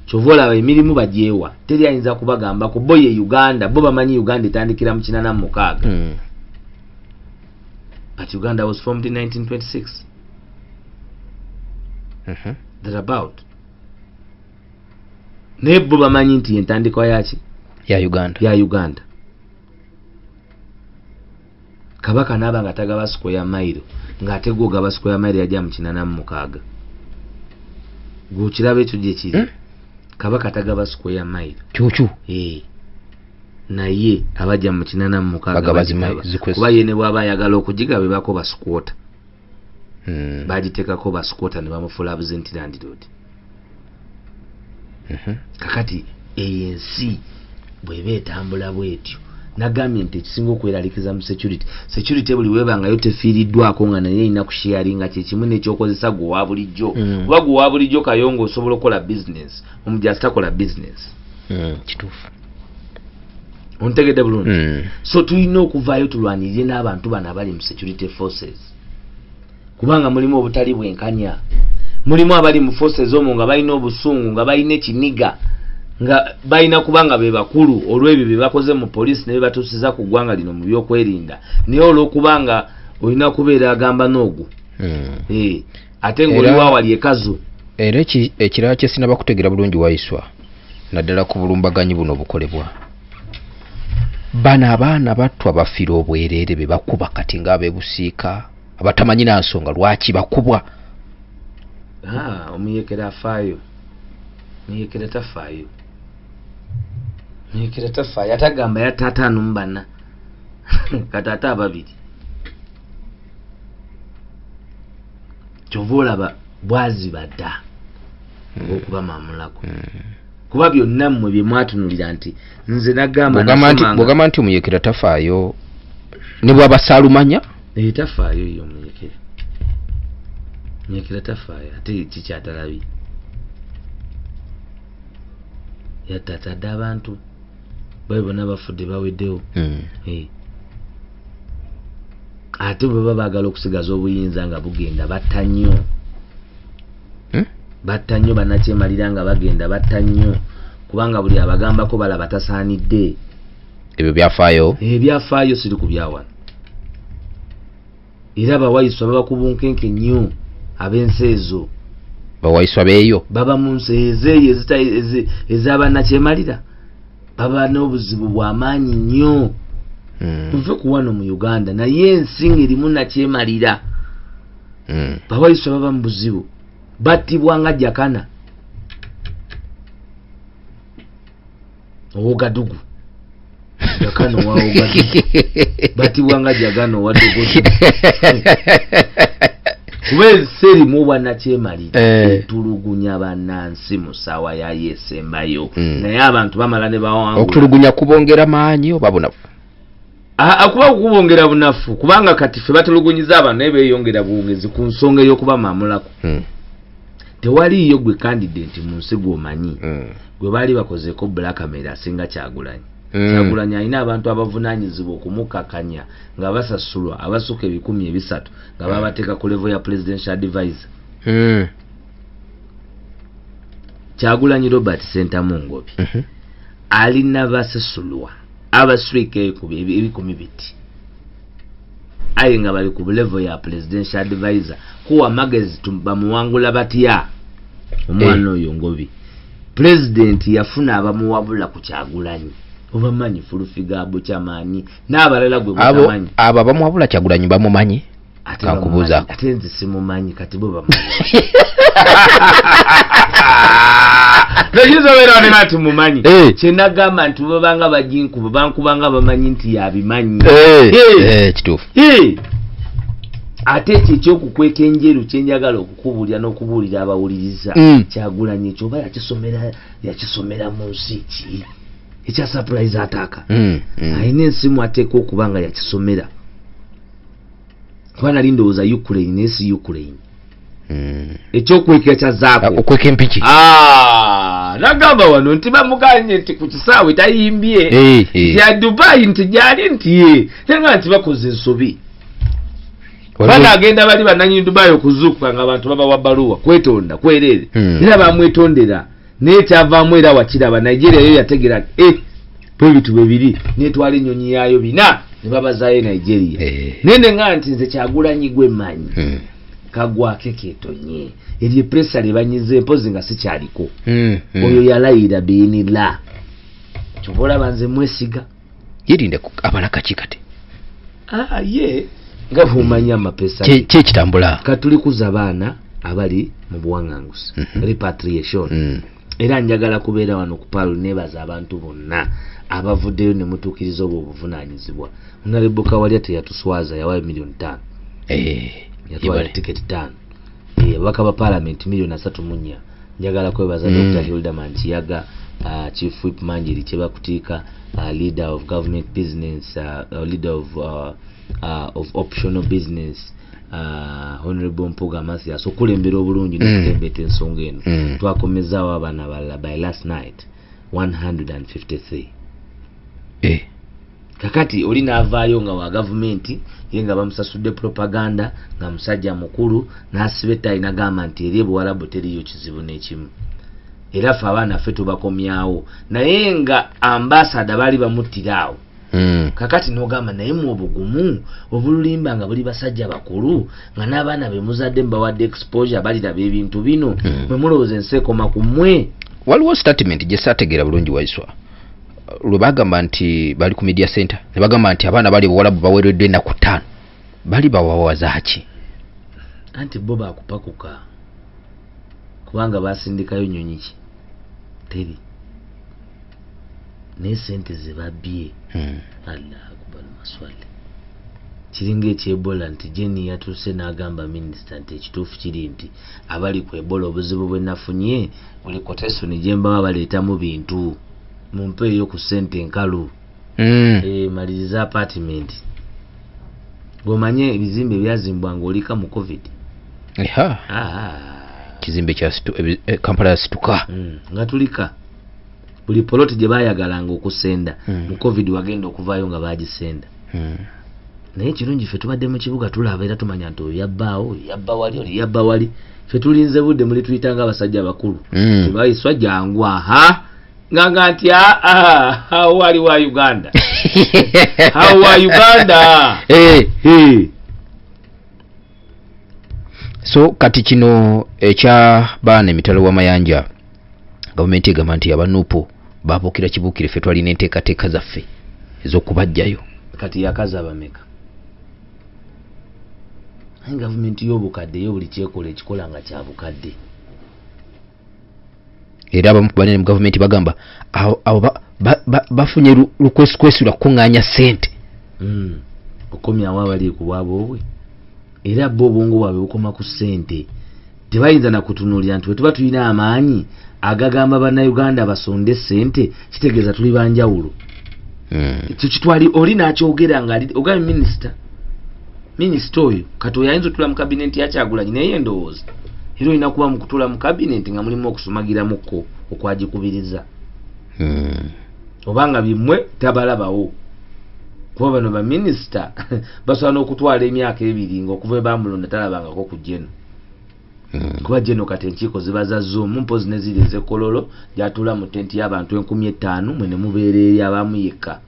B: Kyova olaba emirimu bagyewa, teri ayinza kubagambako. Bo ye Uganda, bo bamanyi Uganda etandikira mu 86. But Uganda was formed in 1926, thereabout. Naye bo bamanyi nti entandikwa yaki?
A: Ya Uganda.
B: Ya Uganda. Kabaka naaba nga tagaba square mile, ng'ate gwe ogaba square mile yajja mu 86. Gwokiraba ekyo gye kiri. Kabaka tagaba square mile.
A: Kyukyu.
B: Eh. Naye abajja mu 86
A: Bagaba
B: bagigaba. Kuba ye ne bw'aba ayagala okugigaba, ebako basquatter. Bagitekako basquatter ne bamufuula absentee landlord. Kakati eyo ensi bw'eba etambula bwetyo, nagambye nti ekisinga okweralikiza mu security buli webangayo tefiiriddwako, nga naye erina kusharinga kyekimu nekyokozesa gwe owa bulijjo. Kuba gwe owa bulijjo kayongo osobola okukola business, omujasi takola business.
A: Kituufu.
B: Ontegedde bulungi?
A: Mm.
B: So tulina okuvaayo tulwanirire n'abantu bano abali mu security forces, kubanga mulimu obutali bwenkanya. Mulimu abali mu forces omwo nga balina obusungu, nga balina ekiniga, nga balina kubanga be bakulu olw'ebyo bye bakoze mu poliisi ne bebatuusiza ku ggwanga lino mu byokwerinda. Naye olw'okubanga olina kubeera agamba n'ogwo, ate ng'oli wawali ekazo.
A: Era ekirala kye sinaba kutegeera bulungi, Wayiswa, naddala ku bulumbaganyi buno obukolebwa bano abaana battwa, bafiira obwereere, be bakuba kati ng'abeebusiika abatamanyi na nsonga lwaki bakubwa.
B: Ah, omuyekera afaayo, omuyekera tafaayo. Muyekera tafaayo, ate agamba yatta 54, kati ate ababiri. Kyova olaba bwaziba dda okubamamulako, kuba byonna mmwe bye mwatunulira nti nze nagamba.
A: Bwogamba nti omuyekera tafaayo, ne bwaba saalumanya?
B: Tafaayo ye omuyekera, muyekera tafaayo. Ate kikyatalabye, yattatadde abantu babe bonna bafudde, baweddewo. Ate bwe baba baagala okusigaza obuyinza nga bugenda, batta nnyo. Batta nnyo bannakyemalira nga bagenda, batta nnyo, kubanga buli abagambako balaba tasaanidde.
A: Ebyo byafaayo.
B: Ebyafaayo, siri ku byawano. Era abawaiswa baba ku bunkenke nnyo, ab'ensi ezo.
A: Bawaiswa beeyo?
B: Baba mu nsi ezeeyo ez'abannakyemalira, baba n'obuzibu bw'amaanyi nnyo. Tuve ku wano mu Uganda, naye ensi ng'erimu nakyemalira, bawaiswa baba mu buzibu, battibwa nga jakana owogadugu, jakana owa Ogadugu, battibwa nga jakana owa Dogodu, kuba ensi erimu obwannakyemalira etulugunya bannansi mu ssaawa yayo esembayo. Naye abantu bamala ne bawangula.
A: Okutulugunya kubongera maanyi oba bunafu?
B: Kuba kubongera bunafu, kubanga kati ffe batulugunyiza abantu, naye beeyongera bwongezi ku nsonga ey'okubamamulako. Tewaliiyo gwe candidate mu nsi gw'omanyi gwe baali bakozeeko blackmail asinga Kyagulanyi. Kyagulanyi alina abantu abavunaanyizibwa okumukakanya nga basasulwa abasukka 300,000, nga babateeka ku level ya presidential advisor. Kyagulanyi Robert Sentamu Ngobi alina basasulwa abaswika 300,000, aye nga bali ku level ya presidential advisor, kuwa magezi bamuwangula batya omwana oyo Ngobi. Pulezidenti yafuna abamuwabula ku Kyagulanyi, obamanyi, Fulufiga, Bukyamaanyi n'abalala gwe
A: Abo
B: mutamanyi.
A: Abo abamuwabula Kyagulanyi bamumanyi?
B: Ate
A: Kankubuuza.
B: bamumanyi, ate nze simumanyi, kati bo bamumanyi. Tekiyinza obeera wanena nti mumanyi. Kyenagamba nti babanga baginkuba, bankubanga bamanyi nti yabimanyi.
A: Kituufu.
B: Ate ekyo ekyokukweka enjeru kyenjagala okukubuulira n'okubuulira abawuliriza, Kyagulanyi ekyo oba yakisomera mu nsi ki ekya surprise attack? Alina ensimu, ateeka okuba nga yakisomera, kuba nali ndowooza Ukraine, naye si Ukraine. Ekyokwekera kya zaako.
A: Okweka empiki.
B: Ah, nagamba wano nti bamuganye nti ku kisaawe tayimbye ya Dubai, nti gyali, nti ye tenga, nti bakoze ensobi. Banagenda bali bananyini Dubai okuzuukuka nga abantu babawa baluwa kwetonda kwerere. Era bamwetondera, naye kyavaamu era wakiraba. Nigeria yo yategera nti bwe bitu bwe biri, netwala ennyonyi yaayo bina ne babazaayo e Nigeria. Naye nenga nti nze Kyagulanyi gwe mmanyi, kagwake ketonye eryo epuresa lye banyize, mpozi nga sikyaliko. Oyo yalayira biinila, kyova olaba nze mwesiga.
A: Yerinde abala kaki kati?
B: Ah, ye nga bw'omanyi amapesa
A: Ki ekitambula?
B: Katuli kuza baana abali mu buwaŋŋanguse, repatriation. Era njagala kubeera wano ku Pearl nebaza abantu bonna abavuddeyo ne mutuukiriza obwo obuvunaanyizibwa. Honorable Kawalya teyatuswaza, yawayo miliyoni 5. Yatwala
A: Yebale.
B: tiketi 5. Ababaka ba paalamenti miliyoni 34. Njagala kwebaza Dr Hilderman Kiyaga, Chief Whip Manjeri Kyebakutiika, leader of government business, leader of optional business, Honorable Mpuga Mathias, okulembera obulungi n'okutembeta ensonga eno. Twakomezaawo abaana abalala by last night 153. Kakati oli n'avaayo nga wa gavumenti, ye nga bamusasudde propaganda, nga musajja mukulu, n'asiba ettayi n'agamba nti eri ebuwalabu teriyo kizibu n'ekimu, era ffe abaana ffe tubakomyawo, naye nga ambasada baali bamuttira awo. Kakati n'ogamba, naye mu obugumu obululimba nga buli basajja bakulu, nga n'abaana be muzadde mubawadde exposure, baliraba ebintu bino, mwe mulowooza ensi ekoma ku mmwe?
A: Waliwo statement gye saategeera bulungi, Waiswa, lwe bagamba nti bali ku media center ne bagamba nti abaana bali buwalabu baweereddwa ennaku 5, bali bawawazaaki?
B: Anti bo bakupakuka, kubanga basindikayo nyonyi ki? Teri. Naye sente ze babbye. Allah akbar maswali. Kiringa ekyebola nti Jenny yatuuse n'agamba minisita nti ekituufu kiri nti abali ku ebola obuzibu bwe nafunye buli quotation gye mbawa baleetamu bintu, mumpeeyo ku ssente enkalu. Maliriza apartment. Bw'omanye ebizimbe ebyazimbwa ng'olika mu COVID.
A: Kizimbe kya Kampala yasituka.
B: Nga tulika buli poloti gye baayagalanga okusenda mu COVID wagenda okuvaayo nga baagisenda. Naye kirungi ffe tubadde mu kibuga tulaba era tumanya nti oyo yabbaawo, oyo yabba wali, oyo yabba wali. Ffe tulinze budde muli tuyita ng'abasajja abakulu. Tebayiswa jangu aha nganga nti awo wali wa Uganda. Awo wa Uganda.
A: So kati kino ekya baana emitalo w'amayanja, gavumenti egamba nti abanuupu babuukira kibuukire, ffe twalina enteekateeka zaffe ez'okubajjayo.
B: Kati yakaza bameka? Naye gavumenti y'obukadde yo buli kyekola ekikola nga kya bukadde.
A: Era abamu ku banene mu gavumenti bagamba abo bafunye lukwesikwesi lwa kukuŋŋaanya ssente.
B: Okomyawo abali ku bwaboobwe. Era bo obwongo bwabwe bukoma ku ssente. Tebayinza na kutunuulira nti bwe tuba tulina amaanyi agagamba bannayuganda basonde ssente, kitegeeza tuli banjawulo. Ekyo kitwali oli n'akyogera ng'ali ogambye minisita. Minisita oyo kati oyo ayinza otuula mu kabinenti ya Kyagulanyi, naye ndowooza era olina kuba mu kutuula mu kabinenti nga mulimu okusumagiramuko okwagikubiriza. Obanga bimmwe tabalabawo. Kuba bano baminisita basobola n'okutwala emyaka 2 ng'okuva bamulonda talabangako ku Jeno. Kuba Jeno kati enkiiko ziba za Zoom, mpozi ne ziri ez'ekololo gy'atuula mu tenti y'abantu 5,000 mwe ne mubeera eri abamu yekka.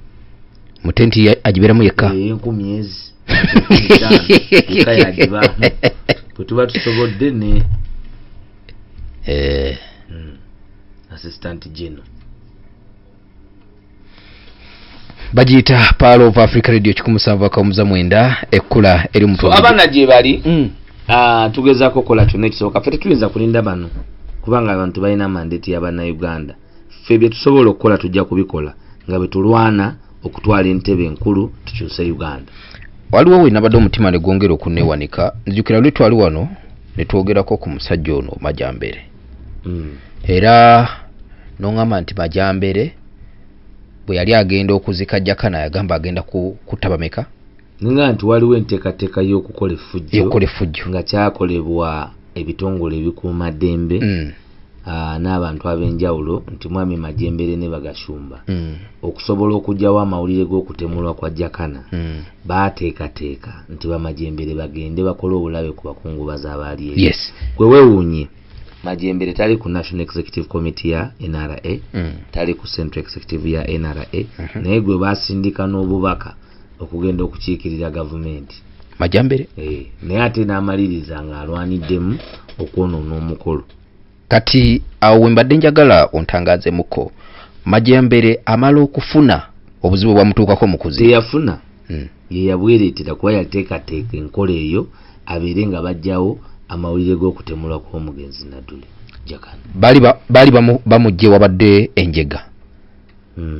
A: Mu tenti agibeeramu yekka?
B: 10,000 ezi. Yekka yagibaamu. Bwe tuba tusobodde ne Assistant General.
A: Bagiyita Pearl of Africa Radio 179 ekkula eri mu
B: So abaana gye bali tugezaako okukola kyonna ekisoboka. Ffe tetuyinza kulinda bano kubanga abantu balina mandate ya bannayuganda. Ffe bye tusobola okukola tujja kubikola nga bwe tulwana okutwala entebe enkulu tukyuse Uganda.
A: Waliwo we nabadde omutima ne gwongera okunneewanika. Nzijukira luli twali wano ne twogerako ku musajja ono Majambere. Era n'oŋŋamba nti Majambere bwe yali agenda okuzika Jakana yagamba agenda kutta bameka?
B: Nga nti waliwo enteekateeka y'okukola effujjo nga kyakolebwa ebitongole ebikuumaddembe n'abantu ab'enjawulo nti Mwami Majembere ne Bagashumba okusobola okuggyawo amawulire g'okutemulwa kwa Jakana baateekateeka nti Bamajembere bagende bakole obulabe ku bakungubazi abaali eyo. Gwe weewuunye Majembere tali ku National Executive Committee ya NRA, tali ku Central Executive ya NRA, naye gwe baasindika n'obubaka okugenda okukiikirira gavumenti.
A: Majambere?
B: Naye ate n'amaliriza ng'alwaniddemu okwonoona omukolo.
A: Kati awo we mbadde njagala ontangaazeemuko, Majambere amala okufuna obuzibu bwamutuukako mu kuziika.
B: Teyafuna, ye yabwereetera kuba yateekateeka enkola eyo abeere nga bajjawo amawulire g'okutemulwa kw'omugenzi Nadduli Jakana.
A: Baali bamugye wabadde enjega.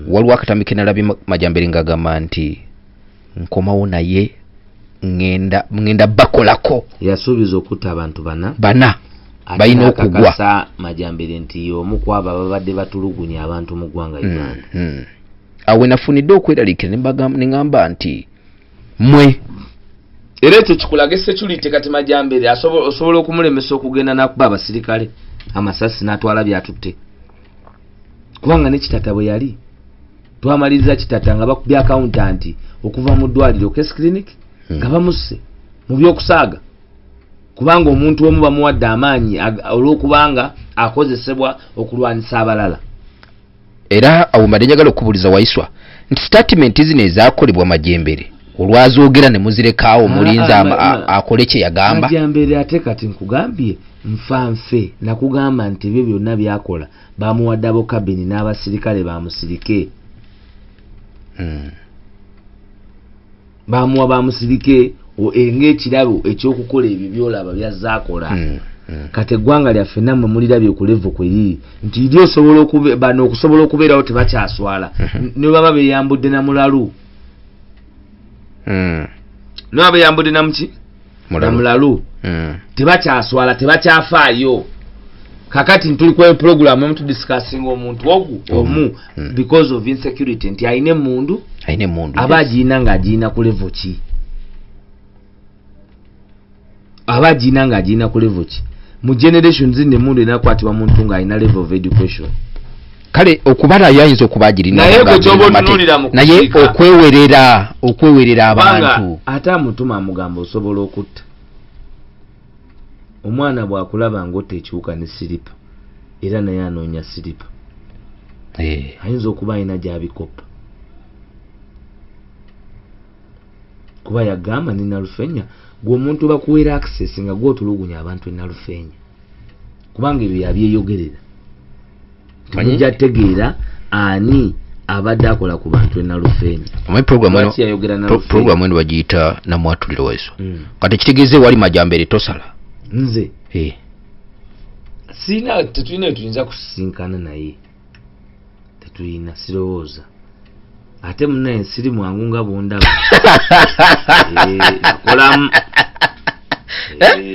A: Waliwo akatambi ke nalabye Majambere ng'agamba nti nkomawo naye ngenda bakolako.
B: Yasuubiza okutta abantu bana.
A: Bana. Balina okugwa.
B: Majambere nti y'omu ku abo ababadde batulugunya abantu mu ggwanga Uganda.
A: Awo we nafunidde okweraliikirira ne ŋŋamba nti mmwe.
B: Era ekyo kikulaga security kati Majambere osobola okumulemesa okugenda n'akuba abasirikale amasasi n'atwala by'atutte. Kubanga ne Kitata bwe yali twamaliriza Kitata nga bakubye accountant okuva mu ddwaliro Case Clinic nga bamusse mu by'okusaaga. Kubanga omuntu omu bamuwadde amaanyi olw'okubanga akozesebwa okulwanyisa abalala.
A: Era awo mbadde njagala okubuuliza Waiswa nti statement zino ezaakolebwa Majembere olwazoogera ne muzirekaawo mulinze akole kye yagamba.
B: Majambere ate kati nkugambye nfa nfe nakugamba nti ebyo byonna byakola bamuwadde abo kabini n'abasirikale bamusirike. Bamuwa bamusirike ng'ekirabo eky'okukola ebyo by'olaba by'azze akola. Kati eggwanga lyaffe nammwe mulirabye ku level kwe liri nti iri osobola bano okusobola okubeerawo tebakyaswala. Ne baba beeyambudde na mulalu. Ne baba beeyambudde na muki? Na mulalu. Tebakyaswala, tebakyafaayo. Kakati ntuli ku program emu tudiscussinga omuntu ogu omu because of insecurity nti alina emmundu,
A: alina emmundu,
B: aba agiyina ng'agiyina ku level ki? Aba agiyina ng'agiyina ku level ki? Mu generation zino emmundu enakwatibwa muntu ng'alina level of education.
A: Kale okubala yayinza okuba agirina,
B: Naye gwe ky'oba otunuulira mu
A: naye
B: kuziika.
A: Okwewerera
B: Kubanga
A: abantu.
B: Ate amutuma amugamba osobola okutta omwana bw'akulaba ng'otta ekiwuka ne siripa, era naye anoonya siripa. Ayinza okuba alina gy'abikoppa, kuba yagamba ne Nalufenya gwe omuntu bakuweera access nga gw'otulugunya abantu e Nalufenya, kubanga ebyo yabyeyogerera. Mujja tegeera ani abadde akola ku bantu e Nalufenya.
A: Omanyi program eno,
B: Lwaki yayogera Nalufenya?
A: Program eno bagiyita namwatuliro weso. Kati kitegeeza ewali majambere tosala.
B: Nze siina, tetulina wetuyinza kusisinkana naye, tetulina, sirowooza. Ate munaye siri mwangu nga bwondaba. Nakolamu.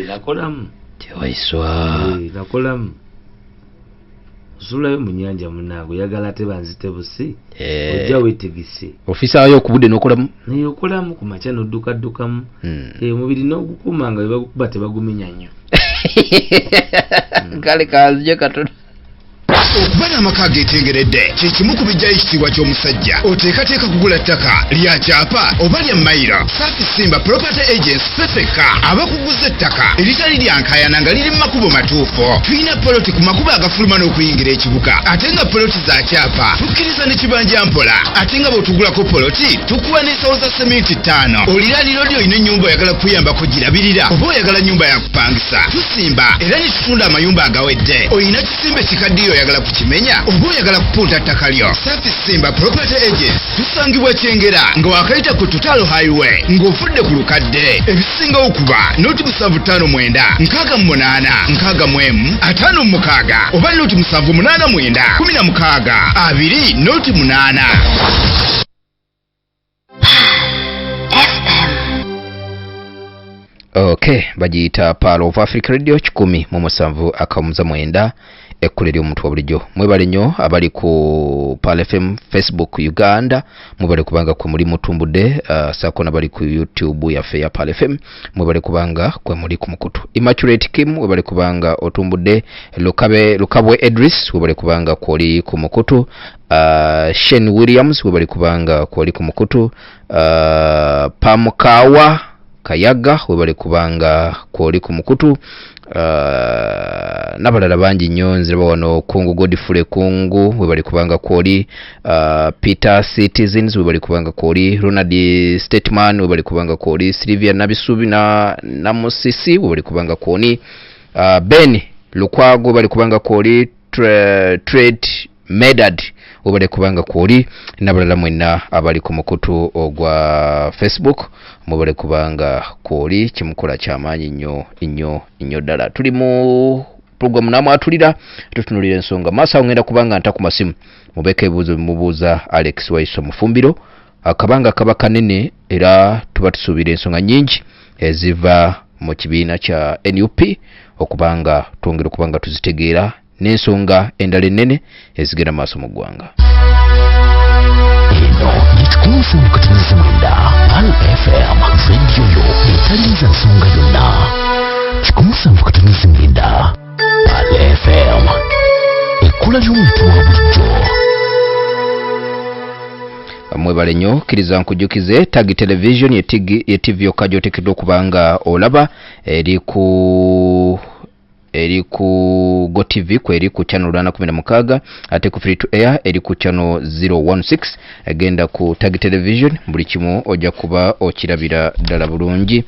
B: Nakolamu.
A: Tewaiswa.
B: Nakolamu, osulayo mu nyanja munange, oyagala ate banzite busi. Ojja weetegese.
A: Ofisaayo okubudde n'okolamu.
B: Naye okolamu ku makya n'oddukaddukamu. Omubiri n'ogukuuma nga bwe bagukuba tebagumenya nnyo.
A: Kale kanzije katono.
C: Okuba n'amaka ageetengeredde kye kimu ku bijjayo ekitiibwa ky'omusajja. Oteekateeka kugula ttaka lya kyapa oba lya mayiro? Saafi Simba Property Agents fefeka abakuguza ettaka eritali lya nkaayana nga liri mu makubo matuufu. Tulina poloti ku makubo agafuluma n'okuyingira ekibuga, ate nga poloti za kyapa, tukkiriza ne kibanja mpola, ate nga bw'otugulako poloti tukuwa n'ensawo za seminti 5. Oliraaniro lyo olina ennyumba oyagala kuyambako girabirira, oba oyagala nnyumba ya kupangisa? Tusimba era ne tutunda amayumba agawedde. Olina kisimbe kikaddiyo oyagala kukimenya, oba oyagala kupunta ttaka lyo? Safi Simba Property Agents tusangibwa Kyengera nga wakayita ku Total Highway ng'ovudde ku lukadde. Ebisingawo kuba 0 759 68 61 56 oba 0 789 16 20 08.
D: FM.
A: Okay, bagiyita Pearl of Africa Radio, 107.9, ekkula ery'omuntu wa bulijjo. Mwebale nnyo abali ku Pearl FM Facebook Uganda, mwebale kubanga kwe muli mutumbudde, saako nabali ku YouTube yaffe ya Pearl FM, mwebale kubanga kwe muli ku mukutu. Immaculate Kim, webale kubanga otumbudde. Lukabe, Lukabwe Edris, webale kubanga kwoli ku mukutu. Shen Williams, webale kubanga kwoli ku mukutu. Pamukawa Kayaga, webale kubanga kwoli ku mukutu. N'abalala bangi nnyo nziraba wano. Kungu Godfrey Kungu, webale kubanga kwoli. Peter Citizens, webale kubanga kwoli. Ronald Stateman, webale kubanga kwoli. Sylvia Nabisubi na Namusisi, webale kubanga kwoni. Ben Lukwago, webale kubanga kwoli. Trade Medad, webale kubanga kwoli, n'abalala mwenna abali ku mukutu ogwa Facebook, mubale kubanga kwoli. Kimukola kyamaanyi nnyo nnyo nnyo ddala. Tuli mu programu namwatulira, tutunulira ensonga maaso awo. Ngenda kubanga nta ku masimu, mubeeko ebibuuzo bimubuuza Alex Waiso Mufumbiro. Akabanga kaba kanene era tuba tusuubira ensonga nnyingi eziva mu kibiina kya NUP okubanga twongera okubanga tuzitegeera, n'ensonga endala ennene ezigenda maaso mu ggwanga.
E: Eno ye 107.9 Pearl FM, rediyo yo etalinza nsonga yonna. 107.9 Pearl FM, ekkula ly'omuntu wa bulijjo.
A: Mwebale nnyo. Kkiriza nkujjukize Tagi Television ye TV yokka gy'oteekeddwa okuba nga olaba. Eri ku GOtv, kweri ku channel 816, ate ku free to air eri ku channel 016. Genda ku Tag Television, buli kimu ojja kuba okirabira ddala bulungi.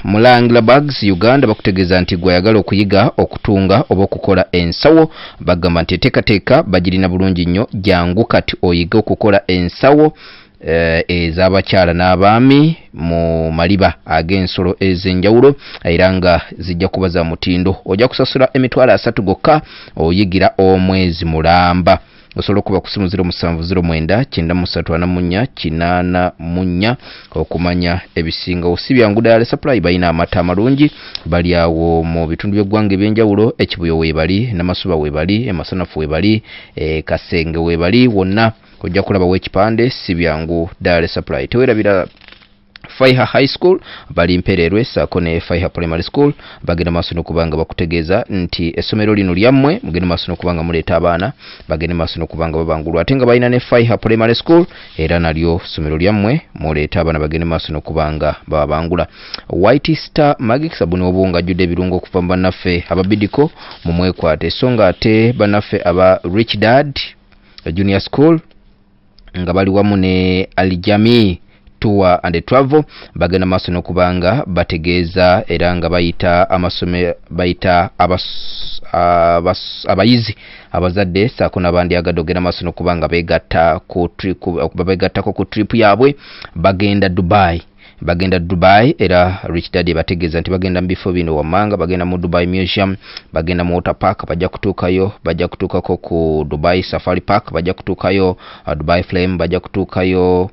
A: Mulangila Bags Uganda bakutegeeza nti gwayagala okuyiga okutunga oba okukola ensawo, bagamba nti enteekateeka bagirina bulungi nnyo. Jangu kati oyige okukola ensawo. Ez'abakyala n'abaami mu maliba ag'ensolo ez'enjawulo, era nga zijja kuba za mutindo. Ojja kusasula 300,000 gokka, oyigira omwezi mulamba. Osobola okuba ku simu 0709 9344 84 okumanya ebisingawo. Si byangu ddala, supply balina amata amalungi, bali awo mu bitundu by'eggwanga ebyenjawulo. Ekibuyo weebali, Namasuba weebali, Emasanafu weebali, Kasenge weebali, wonna ojja kulabawo ekipande si byangu ddala supply. Tewerabira Faiha High School bali Mpererwe, saako ne Faiha Primary School. Bagenda maaso n'okuba nga bakutegeeza nti essomero lino lyammwe, mugende maaso n'okuba nga muleeta abaana, bagende maaso n'okuba nga babangulwa. Ate nga balina ne Faiha Primary School, era nalyo ssomero lyammwe, muleeta abaana bagende maaso n'okuba nga babangula. White Star Magic sabuni w'obuwunga ajjudde ebirungo okuva mu bannaffe ababidiko, mumwekwate. So nga ate bannaffe aba Rich Dad Junior School nga bali wamu ne Alijami Tour and Travel bagenda maaso n'okubanga bategeeza era nga bayita amasomero, bayita abayizi, abazadde saako n'abandyagadde ogenda maaso n'okuba nga beegatta ku beegattako ku trip yaabwe. Bagenda Dubai, bagenda Dubai, era Rich Daddy bategeeza nti bagenda mu bifo bino wammanga: bagenda mu Dubai Museum, bagenda mu water park, bajja kutuukayo, bajja kutuukako ku Dubai Safari Park, bajja kutuukayo Dubai Flame, bajja kutuukayo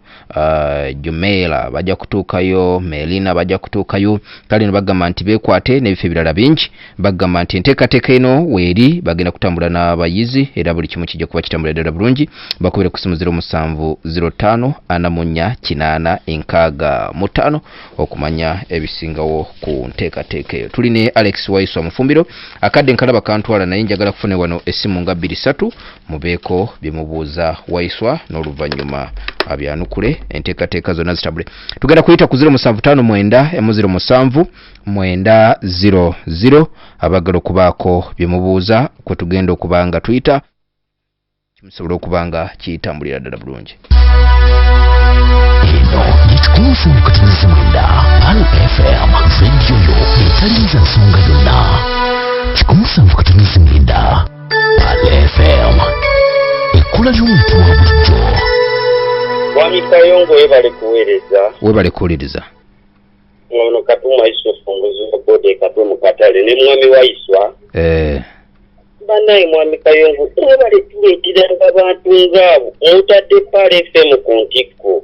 A: Jumeirah, bajja kutuukayo Melina, bajja kutuukayo. Kale no bagamba nti beekwate n'ebifo ebirala bingi. Bagamba nti enteekateeka eno weeri, bagenda kutambula n'abayizi era buli kimu kijja kuba kitambula ddala bulungi. Bakubire ku simu 0705 44 80 65 okumanya ebisingawo ku nteekateeka eyo. Tuli ne Alex Waiswa Mufumbiro. Akadde nkalaba kantwala, naye njagala kufune wano essimu nga bbiri ssatu, mubeeko bye mubuuza Waiswa n'oluvannyuma abyanukule, enteekateeka zonna zitambule. Tugenda kuyita ku 0759 107 900. Abagala okubaako bye mubuuza kwe tugenda okuba nga tuyita, kimusobola okuba nga kiyitambulira ddala bulungi.
E: Eno ye 107.9 Pearl FM, rediyo yo etaliiza nsonga yonna. 107.9 Pearl FM, ekkula ly'omuntu wa bulijjo.
F: Mwami Kayongo, webale kuweereza.
A: Webale kuwuliriza.
F: Ono Katumwa Yusufu, muvuzi wa boda Ekatwe mu katale, ne mwami Waiswa. Bannaye mwami Kayongo, webale tuleeteranga abantu ngaabo, mutadde Pearl FM ku ntikko.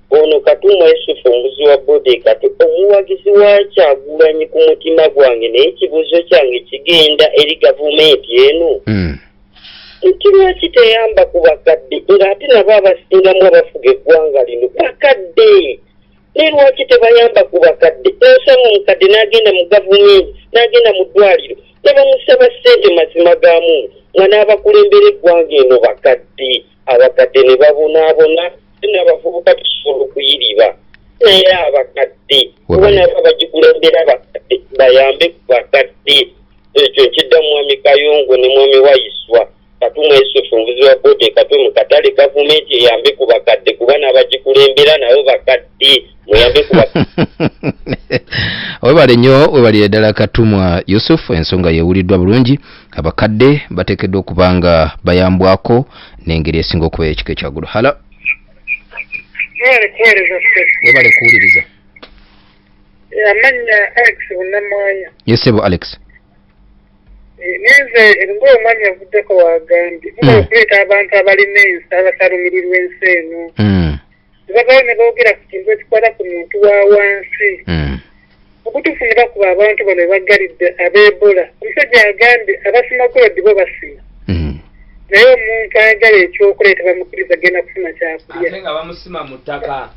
F: Ono Katumwa Yusufu, omuvuzi wa boda Ekatwe, omuwagizi wa Kyagulanyi ku mutima gwange. Naye ekibuuzo kyange kigenda eri gavumenti eno nti lwaki teyamba ku bakadde, ng'ate nabo abasingamu abafuga eggwanga lino bakadde? Naye lwaki tebayamba ku bakadde? Nosanga omukadde n'agenda mu gavumenti, n'agenda mu ddwaliro ne bamusaba ssente. Mazima ga Mungu, nga n'abakulembera eggwanga eno bakadde. Abakadde ne babonaabona, n'abavubuka tusobola okuyiriba, naye abakadde, kuba nabo abagikulembera abakadde, bayambe ku bakadde. Ekyo nkiddamu mwami Kayongo ne mwami Waiswa. Katumwa Yusufu, omuvuzi wa boda Ekatwe mu katale. Gavumenti eyambe ku bakadde, kuba n'abagikulembera nabo bakadde. Muyambe ku bakadde.
A: Webale nnyo, webalire ddala Katumwa Yusuf. Ensonga yewuliddwa bulungi. Abakadde bateekeddwa okuba nga bayambwako n'engeri esinga okuba ekika ekyaggulu. Hello.
G: Webale kuweereza ffe.
A: Webale kuwuliriza.
G: Amannya Alex Bunnamwaya.
A: Yesebo Alex.
G: Nenze nga omwami avuddeko wagambye, mubala okuleeta abantu abalina ensi, abatalumirirwa ensi eno. Bavaayo ne boogera ku kintu ekikwata ku muntu wa wansi. Obutuufu ne bakuba abantu bano bebaggalidde ab'Ebola. Omusajja agambye abasima gold bo basima, naye omuntu ayagala ekyokuleeta bamukkiriza genda kufuna kyakulya.
B: Ate nga bamusima mu ttaka.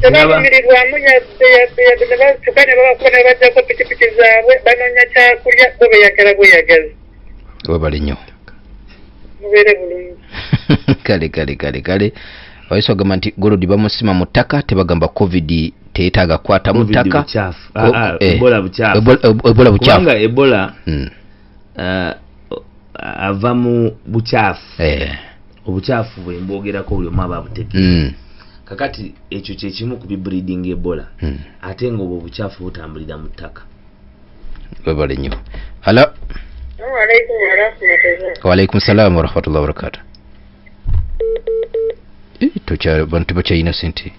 G: Tebalumirirwamu yadde yadde yadde, kyokka ne babakuba ne babajjako pikipiki zaabwe. Banoonya kyakulya, bo beyagala bweyagazi.
A: Webale nnyo.
G: Mubeere bulungi.
A: Kale oyinza ogamba nti gold bamusima mu ttaka, tebagamba COVID teyetaaga kukwata mu
B: Covid
A: ttaka.
B: bukyafu.
A: Ebola
B: Ebola bukyafu.
A: Ebola bukyafu.
B: Kubanga Ebola ava mu bukyafu. Obukyafu bwe mbwogerako buli omu aba abutegeera. Kakati ekyo kyekimu ku bibreeding Ebola, ate nga obwo obukyafu butambulira mu ttaka.
A: Webale nnyo. Hello.
G: Alaikum warahmatullahi.
A: Waalaikum salam warahmatullahi wabarakatu. Bantu tebakyalina sente.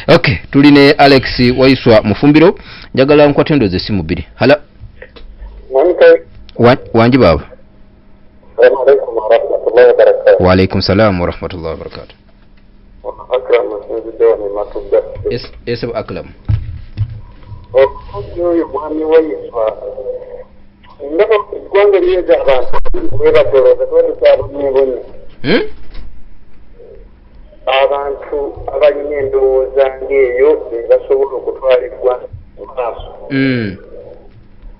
A: Okay, tuli ne Alex Waiswa Mufumbiro. Njagala nkwate endowooza essimu bbiri. Hala. Wangi baaba.
F: Assalamu alaikum warahmatullahi wabarakatuh.
A: Wa alaikum salam warahmatullahi wabarakatuh.
F: Akram nsinzidde wano e Matugga.
A: Yes, Akram.
F: Omusajja oyo mwami Waiswa, ndaba eggwanga lyeza abantu bwe batolooza tuba tukyabonyeebonye. Abantu abalina endowooza ng'eyo be basobola okutwala eggwanga mu maaso.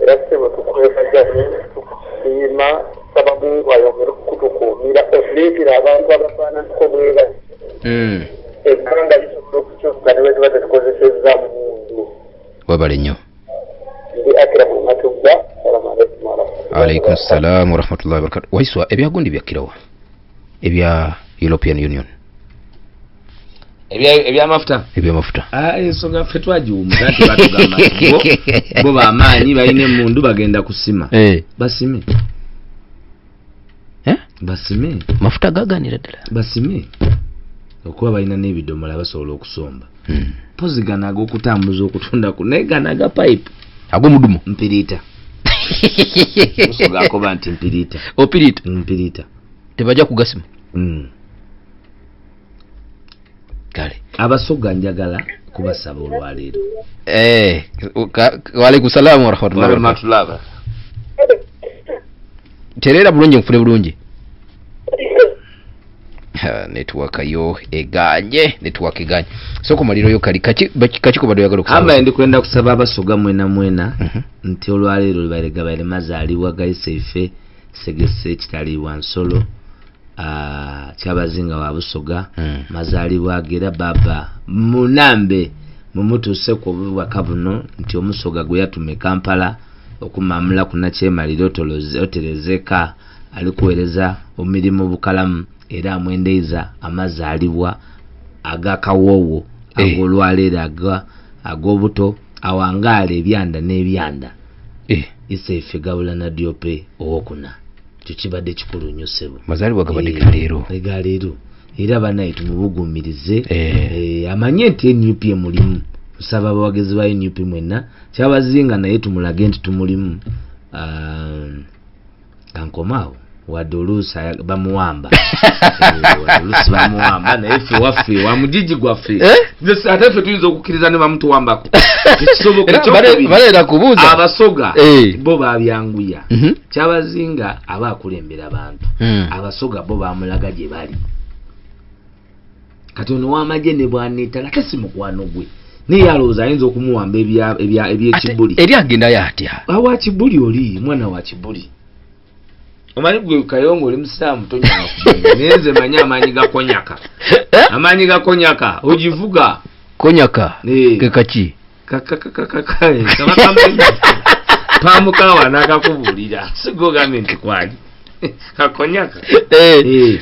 F: Era ssebo tukwebaza nnyo, tukusiima, tusaba Mungu ayongere okutukuumira, otuleetera abantu abafaananako bwe bati. Eggwanga lisobola okukyuka ne bwe tuba tetukozesezza mmundu.
A: Webale nnyo.
F: Ndi Akram Matugga. Assalamu alaikum warahmatullahi.
A: Alaikum salam warahmatullahi wabarakatuh. Waiswa, ebyagundi byakkirawa ebya European Union?
B: Ebyamafuta.
A: Ebyamafuta.
B: Ah, ensonga ffe twagiwumuza nti batugamba nti bo bamaanyi balina emundu bagenda kusima. Basime.
A: Eh?
B: Basime.
A: Mafuta gaganira ddala.
B: Basime okuba balina n'ebidomola basobola okusomba. Pozi gano ag'okutambuza okutunda ku naye gano aga pipe
A: Ag'omudumu.
B: Mpiriita. Musoga akoba nti mpiriita.
A: Opiriita.
B: Mpiriita.
A: Tebajja kugasima. Kale.
B: Abasoga njagala kubasaba olwaleero.
A: Eh, waalaikum salamu warahmatullahi wabarakatuh.
B: Warahmatullahi.
A: Tereera bulungi nfune bulungi. Ha, network yo eganye, network eganye. Soko maliro yo kali kaki kaki ko bado yagala okusaba.
B: Amba ndi kwenda kusaba abasoga mwena mwena nti olwaleero libaire gabaire mazaalibwa gaise ife segese kitaliibwa nsolo, kyabazinga wa Busoga. Mazaalibwa agera baba munambe mumutuuseko obubaka buno nti omusoga gwe yatuma e Kampala okumamula ku nakyemalira oterezeka alikuweereza omirimu bukalamu era amwendeiza amazaalibwa agakawoowo ag'olwaleero ag'obuto awangaala ebyanda n'ebyanda. Ise ife gabula Nadiope owokuna. Ekyo kibadde kikulu nnyo ssebo.
A: Mazaalibwa gabadde ga leero.
B: Ga leero. Era bannaye tumubugumirize. Amanye nti NUP emulimu. Nsaba abawagizi ba NUP mwenna kyabazinga naye tumulage nti tumulimu. Kankomaawo wadde oluusi bamuwamba. Wadde oluusi bamuwamba naye ffe waffe wa mugigi gwaffe.
A: Eh?
B: Ate ffe tuyinza okukkiriza ne bamutuwambako. Tekisoboka.
A: Era
B: Ekyokubiri,
A: baleera kubuuza.
B: Abasoga bo babyanguya. Kyabazinga aba akulembera bantu. Abasoga bo bamulaga gye bali. Kati ono w'amagye ne bw'aneetala ate si mukwano gwe. Naye alowooza ayinza okumuwamba ebyekibuli.
A: Eri agendayo atya?
B: Awa Kibuli oli mwana wa Kibuli. Omanyi gwe Kayongo oli musiraamu tonywanga ku mwenge. Naye nze manyi amaanyi ga konyaka. Amaanyi ga konyaka ogivuga.
A: Konyaka ke kaki?
B: Kaba kampenyi. Pamukawa n'akakubuulira. Si gwe ogambye nti kwali. Kakonyaka.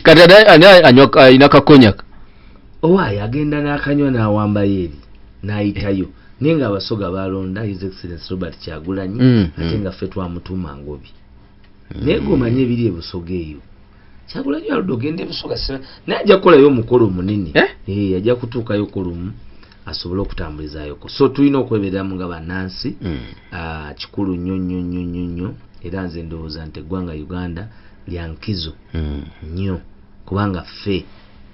A: Kati ani anywa alina kakonyaka?
B: Owaaye agenda n'akanywa n'awambayo eri n'ayitayo. Naye ng'Abasoga balonda His Excellency Robert Kyagulanyi ate nga ffe twamutuma Ngobi. Naye gwe omanye ebiri e Busoga eyo. Kyagulanyi aludde ogenda e Busoga naye ajja kukolayo omukolo omunene.
A: Eh?
B: Ajja kutuukayo ko lumu asobole okutambulizaayoko. So tulina okwebeeramu nga bannansi. Kikulu nnyo nnyo nnyo nnyo nnyo. Era nze ndowooza nti eggwanga Uganda lya nkizo nnyo kubanga ffe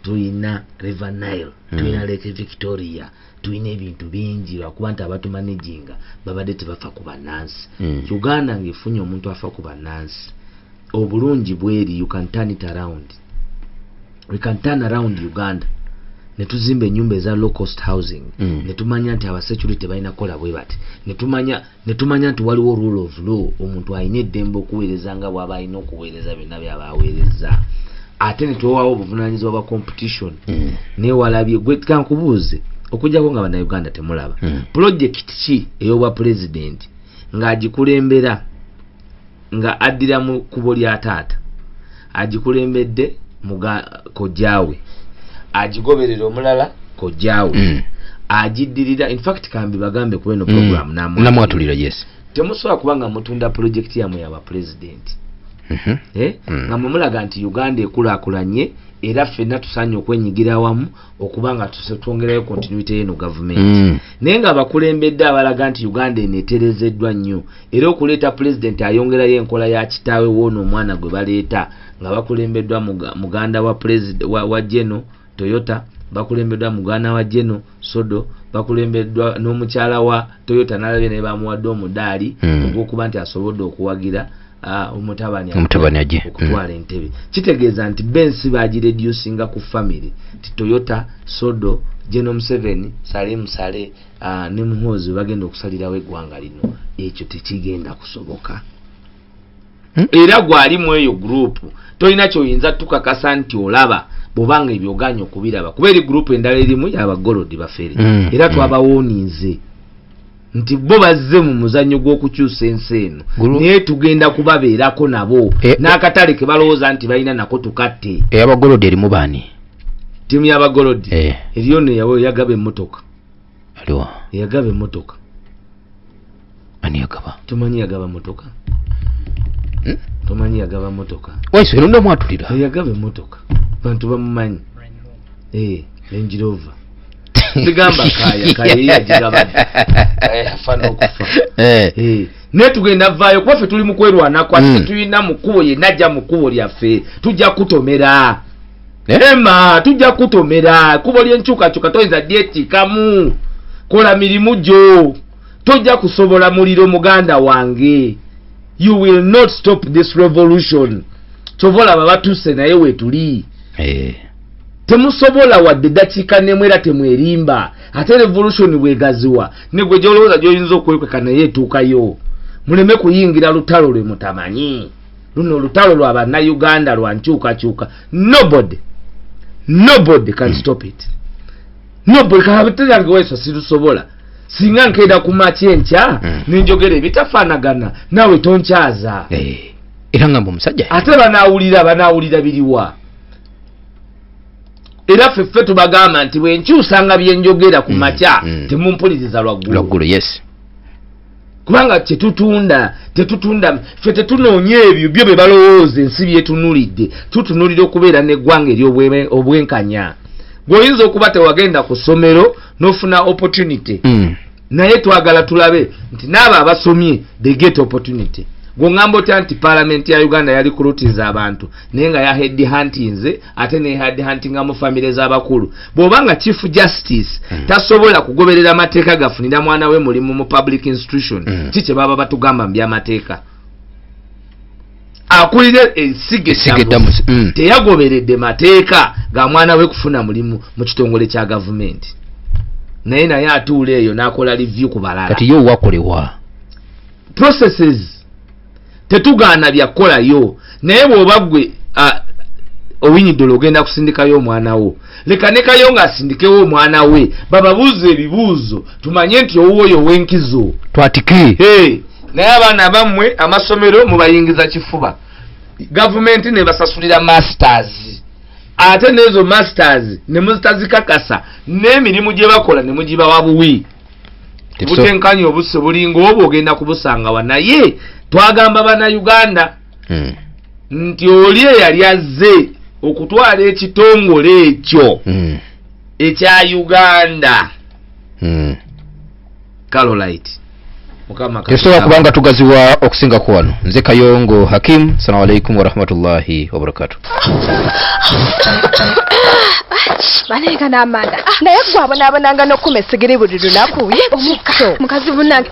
B: tulina River Nile, tulina Lake Victoria, tulina ebintu bingi lwakuba nti abatumanaginga babadde tebafa ku bannansi. Uganda ng'efunye omuntu afa ku bannansi obulungi bweri, you can turn it around. We can turn around Uganda ne tuzimba ennyumba eza low cost housing ne tumanya nti abasecurity balina kukola bwe bati, ne tumanya nti waliwo rule of law, omuntu alina eddembe okuweereza nga bw'aba alina okuweereza byonna by'aba aweereza, ate ne tuwaawo obuvunaanyizibwa bwa competition. Naye walabye gwe kankubuuze, okuggyako nga bannayuganda temulaba project ki ey'obwa pulezidenti ng'agikulembera nga addira mu kkubo lya taata, agikulembedde muga kojjaawe, agigoberera omulala kojjaawe, agiddirira. In fact kambi bagambe ku eno program
A: namwatulira, yes.
B: Temusobola kuba nga mutunda project yammwe yaba pulezidenti. Nga mwe mulaga nti Uganda ekulaakulanye, era ffenna tusaanye okwenyigira awamu okuba nga twongerayo continuity y'eno gavumenti. Naye nga abakulembedde abalaga nti Uganda eno eterezeddwa nnyo, era okuleeta pulezidenti ayongerayo enkola ya kitaawe woono omwana gwe baleeta, nga bakulembeddwa muganda wa wa Geno Toyota, bakulembeddwa muganda wa Geno Sodo, bakulembeddwa n'omukyala wa Toyota, n'alabye naye bamuwadde omudaali ogw'okuba nti asobodde okuwagira omutabani
A: ajje
B: okutwala entebe. Kitegeeza nti bensi bagireducinga ku family nti Toyota, Sodo, Geno Museveni, Salim Saleh ne Muhoozi bagenda okusalirawo eggwanga lino. Ekyo tekigenda kusoboka. Era gwali mu eyo group tolina kyoyinza tukakasa nti olaba bw'obanga ebyoganya okubiraba, kuba eri group endala erimu y'abagolodi bafere. Era twabawooninze nti bo bazze mu muzannyo gw'okukyusa ensi eno, naye tugenda kubabeerako nabo n'akatale ke balowooza nti balina nako tukatte.
A: Ey'abagolodi erimu baani?
B: Ttiimu y'abagolodi eriyo neyawe yagaba emmotoka.
A: Aliwa?
B: Eyagaba emmotoka.
A: Ani yagaba?
B: Tumanyi yagaba mmotoka. Tumanyi yagaba mmotoka.
A: Waiso eno ndamwatulira.
B: Eyagaba emmotoka. Bantu bamumanyi. Range Rover. Sigamba kaya yagigaba. Afa n'okufa. Naye tugenda vaayo kuba ffe tuli mu kwerwanako, ate tetulina mu kkubo yenna ajja mu kkubo lyaffe. Tujja kutomera. Emma, tujja kutomera. Ekkubo ly'enkyukakyuka toyinza dyettikamu. Kola mirimu gyo. Tojja kusobola muliro muganda wange. You will not stop this revolution. Kyova olaba batuuse naye weetuli. Temusobola wadde ddakiika n'emu era temwerimba. Ate revolution bwegaziwa ne gwe gy'olowooza gy'oyinza okwekweka naye etuukayo. Muleme kuyingira lutalo lwe mutamanyi. Luno olutalo lwa bannayuganda lwa nkyukakyuka. Nobody can stop it. Nobody kabeterange weso sirusobola. Singa nkeera ku makya enkya nenjogera ebitafaanagana naawe tonkyaza.
A: Era ngamba omusajja
B: ate banaawulira biriwa. Era ffe tubagamba nti bwe nkyusanga bye njogera ku makya temumpuliriza lwaggulu.
A: Yes.
B: Kubanga kyetutunda tetutunda, ffe tetunoonya ebyo byo bye balowooza ensi byetunulidde. Tutunulira okubeera n'eggwanga ery'obwenkanya. Gw'oyinza okuba tewagenda ku ssomero n'ofuna opportunity. Naye twagala tulabe nti n'abo abasomye they get opportunity. Gw'ongamba otya nti paalamenti ya Uganda yali kulutiza abantu naye nga ya head huntinze ate ne head huntinga mu famire z'abakulu. Bw'oba nga Chief Justice tasobola kugoberera mateeka gafunira mwana we mulimu mu public institution, ki kye baba batugamba mu by'amateeka? Akulire ensige teyagoberedde mateeka ga mwana we kufuna mulimu mu kitongole kya gavumenti, naye atuula eyo n'akola review ku balala.
A: Kati yo wakolewa
B: processes tetugaana byakolayo, naye bw'oba ggwe Owiny-Dollo ogenda kusindikayo omwana wo, leka ne Kayongo asindikewo omwana we bababuuze ebibuuzo tumanye nti owuwoyo ow'enkizo
A: twatike.
B: Naye abaana bammwe amasomero mubayingiza kifuba, gavumenti ne basasulira masters, ate n'ezo masters ne muzitazikakasa n'emirimu gye bakola ne mugibawa buwi. Butenkanya obusse bulinga obwo ogenda kubusanga wa. Naye twagamba bannayuganda nti oli eyali azze okutwala ekitongole ekyo ekya Uganda Carolite.
A: Tetusobola kubanga tugaziwa okusinga ku wano. Nze Kayongo Hakim, assalamu alaikum warahmatullahi wabarakatuh.
H: Banenga n'amanda naye gwe abonaabonanga n'okukuma essigiri buli lunaku. Ye omukka mukazi munnange.